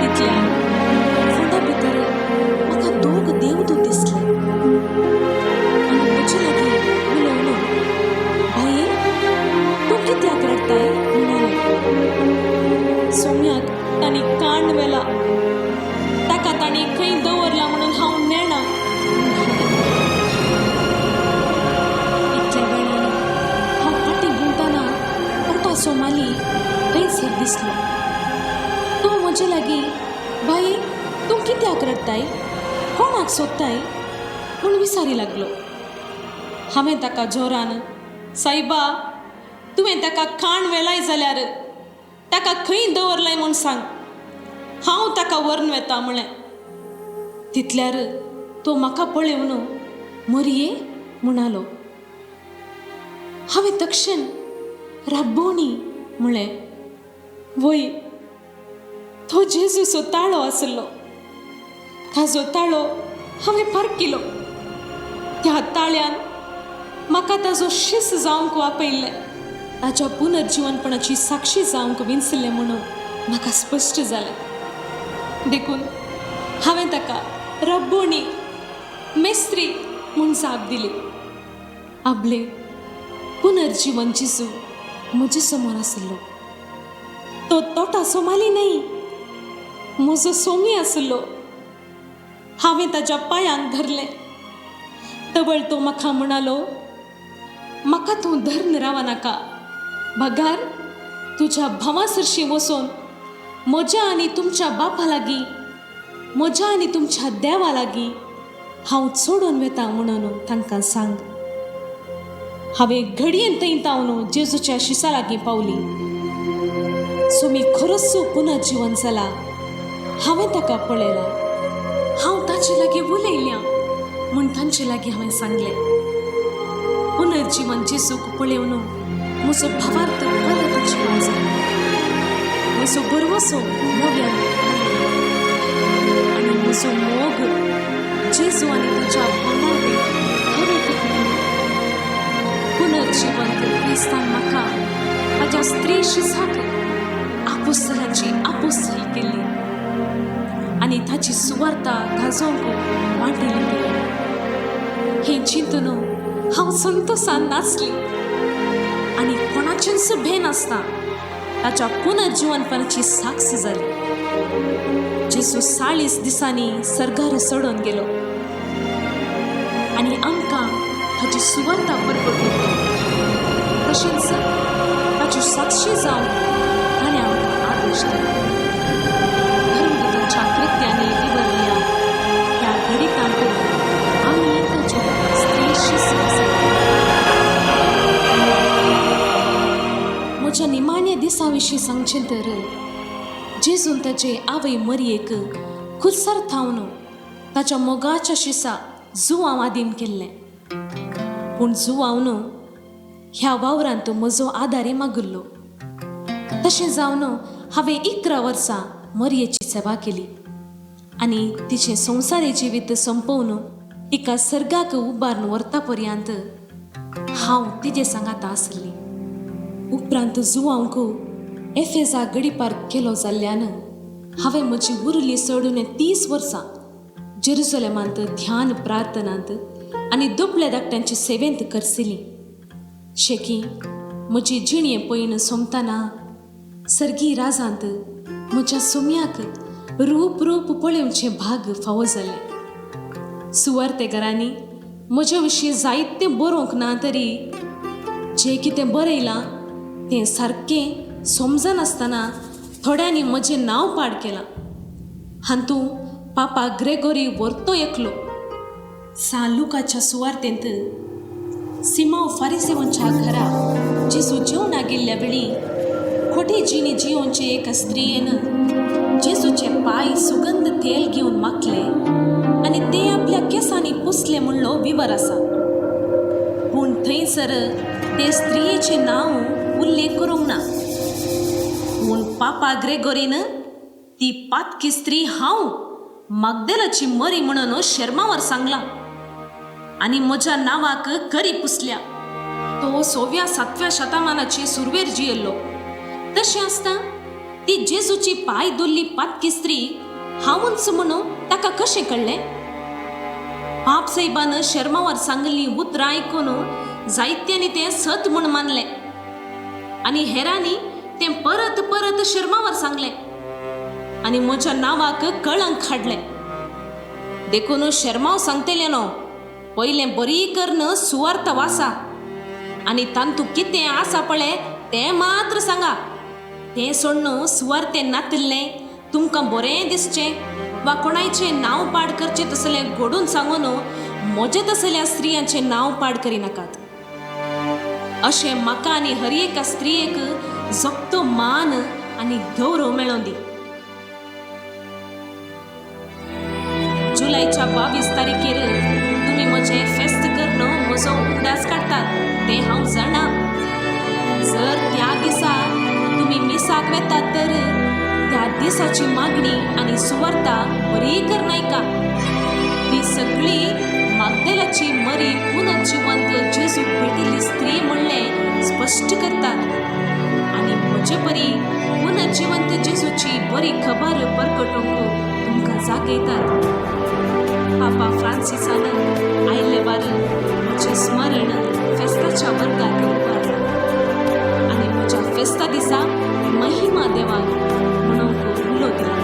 तितल्यान फोंडा भितर म्हाका दोग देवदूत दिसले आनी म्हजे लागीं उलोवन, बाये तूं कित्याक रडटाय म्हणाले. सोम्याक तांणी कांड व्हेला. ताका तांणी खंय दवरला म्हणून हांव नेणा म्हणाले. इतल्या वेळान हांव फाटीं घुंवतना तोटाचो माली थंयसर दिसलो. तो म्हजे लागीं, बाये तूं कित्याक रडटाय, कोणाक सोदताय म्हूण विचारी लागलो. हांवें ताका जोरान, सायबा तुवें ताका खाण वेलाय जाल्यार ताका खंय दवरलाय म्हूण सांग, हांव ताका व्हरून वेता म्हळें. तितल्यार तो म्हाका पळोवन मरये म्हणालो. हांवें तक्षण राब्बोणी म्हळें. वय, तो जेजूचो ताळो आसलो. ताजो ताळो हांवें पारखिलो. त्या ताळ्यान म्हाका ताजो शीस जावंक वापयल्लें. ताच्या पुनर्जिवनपणाची साक्षी जावंक विंचलें म्हणून म्हाका स्पश्ट जालें. देखून हांवें ताका रब्बोणी मेस्त्री म्हूण जाप दिली. आपले पुनर्जिवन जेजू म्हजे समोर आसलो. तो तोटाचो माली न्हय, म्हजो सोमी आसलो. हांवें ताच्या पांयांक धरलें. तवळ तो म्हाका म्हणालो, म्हाका तूं धरून राव नाका, बगार तुज्या भावा सरशीं वचून म्हज्या आनी तुमच्या बापा लागीं, म्हज्या आनी तुमच्या देवा लागीं हांव चोडून वेता म्हणून तांकां सांग. हांवें घडयेन थंय तावन जेजूच्या शिसा लागीं पावली. सोमी खरोच पुनर्जिवन जाला. हांवें ताका पळयला. हांव ताचे लागीं उलयल्या म्हूण तांचे लागीं हांवें सांगलें. पुनर्जिवन जेजूक पळोवन म्हजो भावार्थ परत जिवन जालो. म्हजो भरवसो नव्यान आयलो आनी म्हजो मोग जेजू आनी ताच्या भावां परत फुललो. पुनर्जिवंत क्रिस्तान म्हाका ताच्या स्त्री शिसाक आपोस्तलांची आपोस्तल केल्ली आनी ताची सुवार्ता गाजोवंक वांटिल्ली केली. हें चिंतून हांव संतोसान नाचली आनी कोणाचेंच भें नासता ताच्या पुनर्जिवनपणाची साक्ष जाली. जेजू 40 दिसांनी सर्गार चडोवन गेलो आनी आमकां ताची सुवार्ता परगट केली. तशेंच ताची साक्षी जावन ताणें आमकां आदेश दिलो. धर्मदूतांच्या कृत्यांनी विवरल्या ह्या घडितांत आमी ताच्यो स्त्री शिस्त आसात. म्हज्या निमाण्या दिसा विशीं सांगचें तर जेजून ताचे आवय मरयेक खुरसार थावन ताच्या मोगाच्या शिसा जुवांव आदीन केल्लें. पूण जुवांवन ह्या वावरांत म्हजो आदारी मागिल्लो. तशें जावन हांवें 11 वर्सां मरयेची सेवा केली आनी तिचें संवसारी जिवीत सोंपोवन तिका सर्गाक उबारून व्हरता पर्यंत हांव तिजे सांगाता आसली. उपरांत जुवांक एफेजा गडीपार केलो जाल्ल्यान हांवें म्हजी उरली चडून 30 वर्सां जेरुसलेमांत ध्यान प्रार्थनांत आनी दुबळ्या धाकट्यांचे सेवेंत करसिली. शेकी म्हजी जिणें पयण सोमतना सर्गी राजांत म्हज्या सुम्याक रूप रूप पळोवचें भाग फावो जालें. सुवार्तेघरांनी म्हज्या विशीं जायतें बरोवंक ना तरी जें कितें बरयलां तें सारकें समजनासतना थोड्यांनी म्हजें नांव पाड केलां. हातूंत पापा ग्रेगोरी व्हरतो एकलो. सान लुकाच्या सुवार्तेंत सिमांव फारिसेवांच्या घरा जेजू जेवणाक गेल्ल्या वेळी खोटी जिणी जियोवचे एका स्त्रियेन जेजूचे पांय सुगंध तेल घेवन माखले आनी ते आपल्या केंसांनी पुसले म्हणलो विवर आसा. पूण थंयसर ते स्त्रियेचें नांव उल्लेख करूंक ना. पूण पापा ग्रेगोरीन ती पातकी स्त्री हांव मागदेलाची मरी म्हणून शर्मावर सांगलां आनी म्हज्या नांवाक करी पुसल्या. तो 6व्या 7व्या शतमानाचे सुरवेर जियेल्लो. तशें आसता ती जेजूची पांय धुल्ली पातकी स्त्री हांवूच म्हणून ताका कशें कळ्ळें? पाप साहेबान शर्मावर सांगिल्लीं उतरां आयकून जायत्यांनी तें सत म्हूण मानलें आनी हेरांनी तें परत परत शर्मावर सांगलें आनी म्हज्या नांवाक कळंक हाडलें. देखून शर्माव सांगतलें न्हू, पयलें बरी करून सुवार्थ वासा आनी तांतू कितें आसा पळय तें मात्र सांगा. तें सोडून सुवार्तें नातिल्लें तुमकां बरें दिसचें वा कोणायचें नांव पाड करचें तसलें घडून सांगून म्हजे तसल्या स्त्रियांचें नांव पाड करिनाकात. अशें म्हाका आनी हर एका स्त्रियेक जगतो मान आनी गौरव मेळों दी. जुलयच्या 22 तारखेर तुमी म्हजें फेस्त करून म्हजो उगडास काडटात तें हांव जाणा. जर त्या दिसा तुमी मिसाक वेतात तर त्या दिसाची मागणी आनी सुवार्ता बरी करून आयका. ती सगळी मागदेलाची मरी पुनर्जिवंत जेजूक भेटिल्ली स्त्री म्हणलें स्पश्ट करतात आनी म्हजे परी पुनर्जिवंत जेजूची बरी खबर परगटोवंक तुमकां जागयतात. पापा फ्रांसिसान आयले वार म्हजें स्मरण फेस्ताच्या वर्गाक उबारलां आनी म्हज्या फेस्ता दिसा महिमा देवाक म्हणूंक उलो दिला.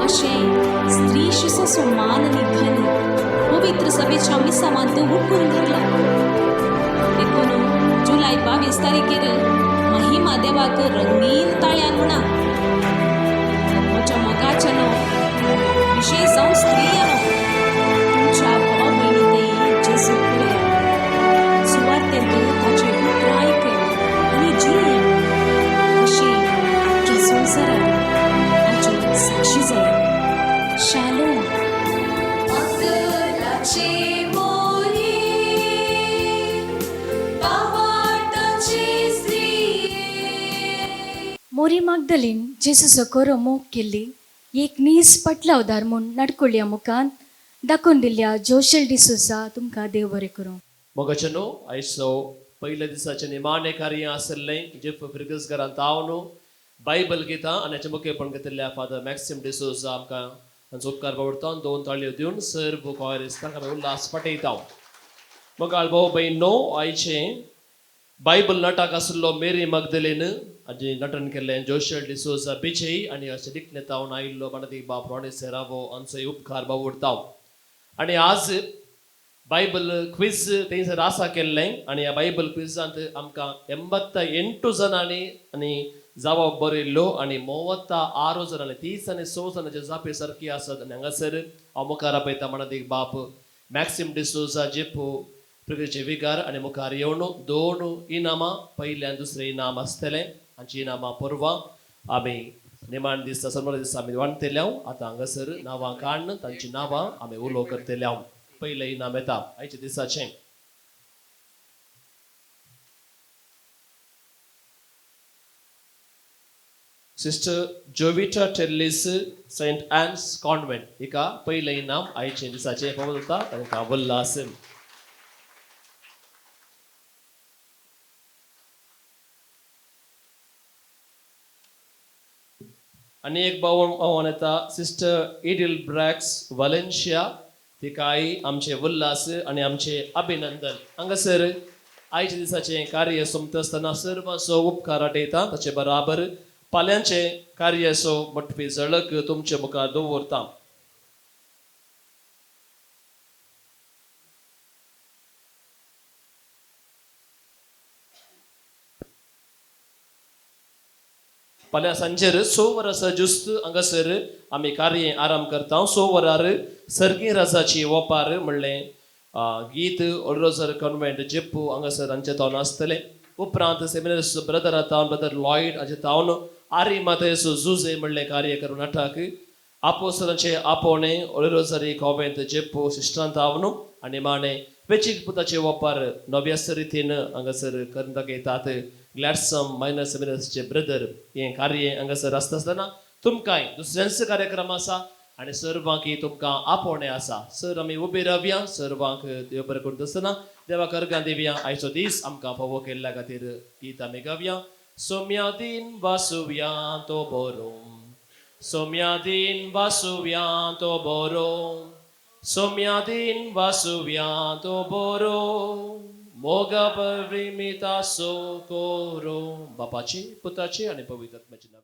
अशें स्त्री शिसाचो मान आनी घन पवित्र सभेच्या मिसावांत उठून धरला. देखून जुलय 22 तारखेर महिमा देवाक रंगीन ताळ्यान म्हणा. म्हज्या मोगाच्या न्हू, विशेश जावन स्त्रियां तुमच्या भाव भयणी ते जेजू पळयात, सुवार्तेंत ताची उतरां आयकयात आनी जियेयात. अशी आख्ख्या संवसाराक ताच्यो साक्षी जायात. शालोम. मोरी मागदलीन जेजूचो खरो मोग केल्ली एक नीज पटलावदार म्हूण नडकुळ्या मुखान दाखोवन दिल्ल्या जोशल डिसोजा तुमकां देव बरें करूं. मोगाचे न्हू, आयचो पयल्या दिसाचें निमाणें कार्य आशिल्लें जेफ फिर्गज घरांत हांव न्हू बायबल गितां आनी हाचें मुखेलपण घेतिल्ल्या फादर मॅक्सिम डिसोजा आमकां तांचो उपकार बावडटा. 2 ताळयो दिवन सर्व कॉयरिस्तांक आमी उल्हास पाठयता. मोगाळ भाव भयण न्हू, आयचें बायबल नाटक आशिल्लो मेरी मगदलीन आनी नटन केल्लें जोशल डिसोजा बिजय आनी अशें लिखणे तावन आयिल्लो बाणदी बाब रॉनी सेरावो हांचोय उपकार बावडटा. आनी आज बायबल क्विज थंयसर आसा केल्लें आनी ह्या बायबल क्विजांत आमकां 88 जाणांनी आनी जवाब बरयल्लो आनी 36 जाणांनी 30 आनी 6 जाणांचे जापे सारकी आसात. आनी हांगासर हांव मुखार आपयता म्हणत बाप मॅक्सिम डिसोजा जेपो प्रगतीचे विगार आनी मुखार येवन 2 इनामां, पयलें आनी दुसरें इनाम आसतलें. हांची इनामां परवां आमी निमाण दिसा सोमार दिसा आमी वांटतले. आतां हांगासर नांवां काडून तांची नांवां आमी उलो करतले. पयलें इनाम येता आयच्या दिसाचें sister Jovita Tellis, Saint Anne's convent हिका पयलें इनाम आयचे दिसाचें फावो जाता. तांकां उल्हास. आनी एक भाव आव्हान येता सिस्टर इडील ब्रॅक्स वालेन्शिया तिकाय आमचे उल्हास आनी आमचे अभिनंदन. हांगासर आयच्या दिसाचें कार्य सोंपता आसतना सर्वांचो उपकार आटयता, ताचे बराबर फाल्यांचें कार्याचो मोटवी झळक तुमचे मुखार दवरता. फाल्यां सांजेर 6 वरां जुस्त हांगासर आमी कार्य आराम करता. 6 वरार सर्गी राजाची ओपार म्हणलें गीत ओल्रोजर कॉन्वेंट जेप्पू हांगासर हांचे तावन आसतलें. उपरांत सेमिनर्स ब्रदरा तावन ब्रदर लॉयड हाचे तावन आरी मातेसो जुजे म्हणलें कार्य करून नाटक आपोसरांचे आपोवणें ओल्रोजरी कॉन्वेंट जेप्पू सिस्टरान तावन आनी माणे वेचीक पुताचे ओपार नव्यास रितीन हांगासर करून दाखयतात. ग्लॅडसम मायनर सेमिनर्सचे ब्रदर हें कार्य हांगासर आसता आसतना तुमकांय दुसऱ्यांचो कार्यक्रम आसा आनी सर्वांक तुमकां आपोवणें आसा. सर आमी उबे रावया, सर्वांक देव बरें करून आसतना देवा करगां दिवया. आयचो दीस आमकां फावो केल्ल्या खातीर गीत आमी गावया. सोम्या दीन वासुया तो बरो, सोम्या दीन वासुया तो बरो, सोम्या दीन वासुया तो बरो, मोगा परिमिता सो कोरो. बापाचे पुताचे आनी पवित्र आत्म्याचे नांव.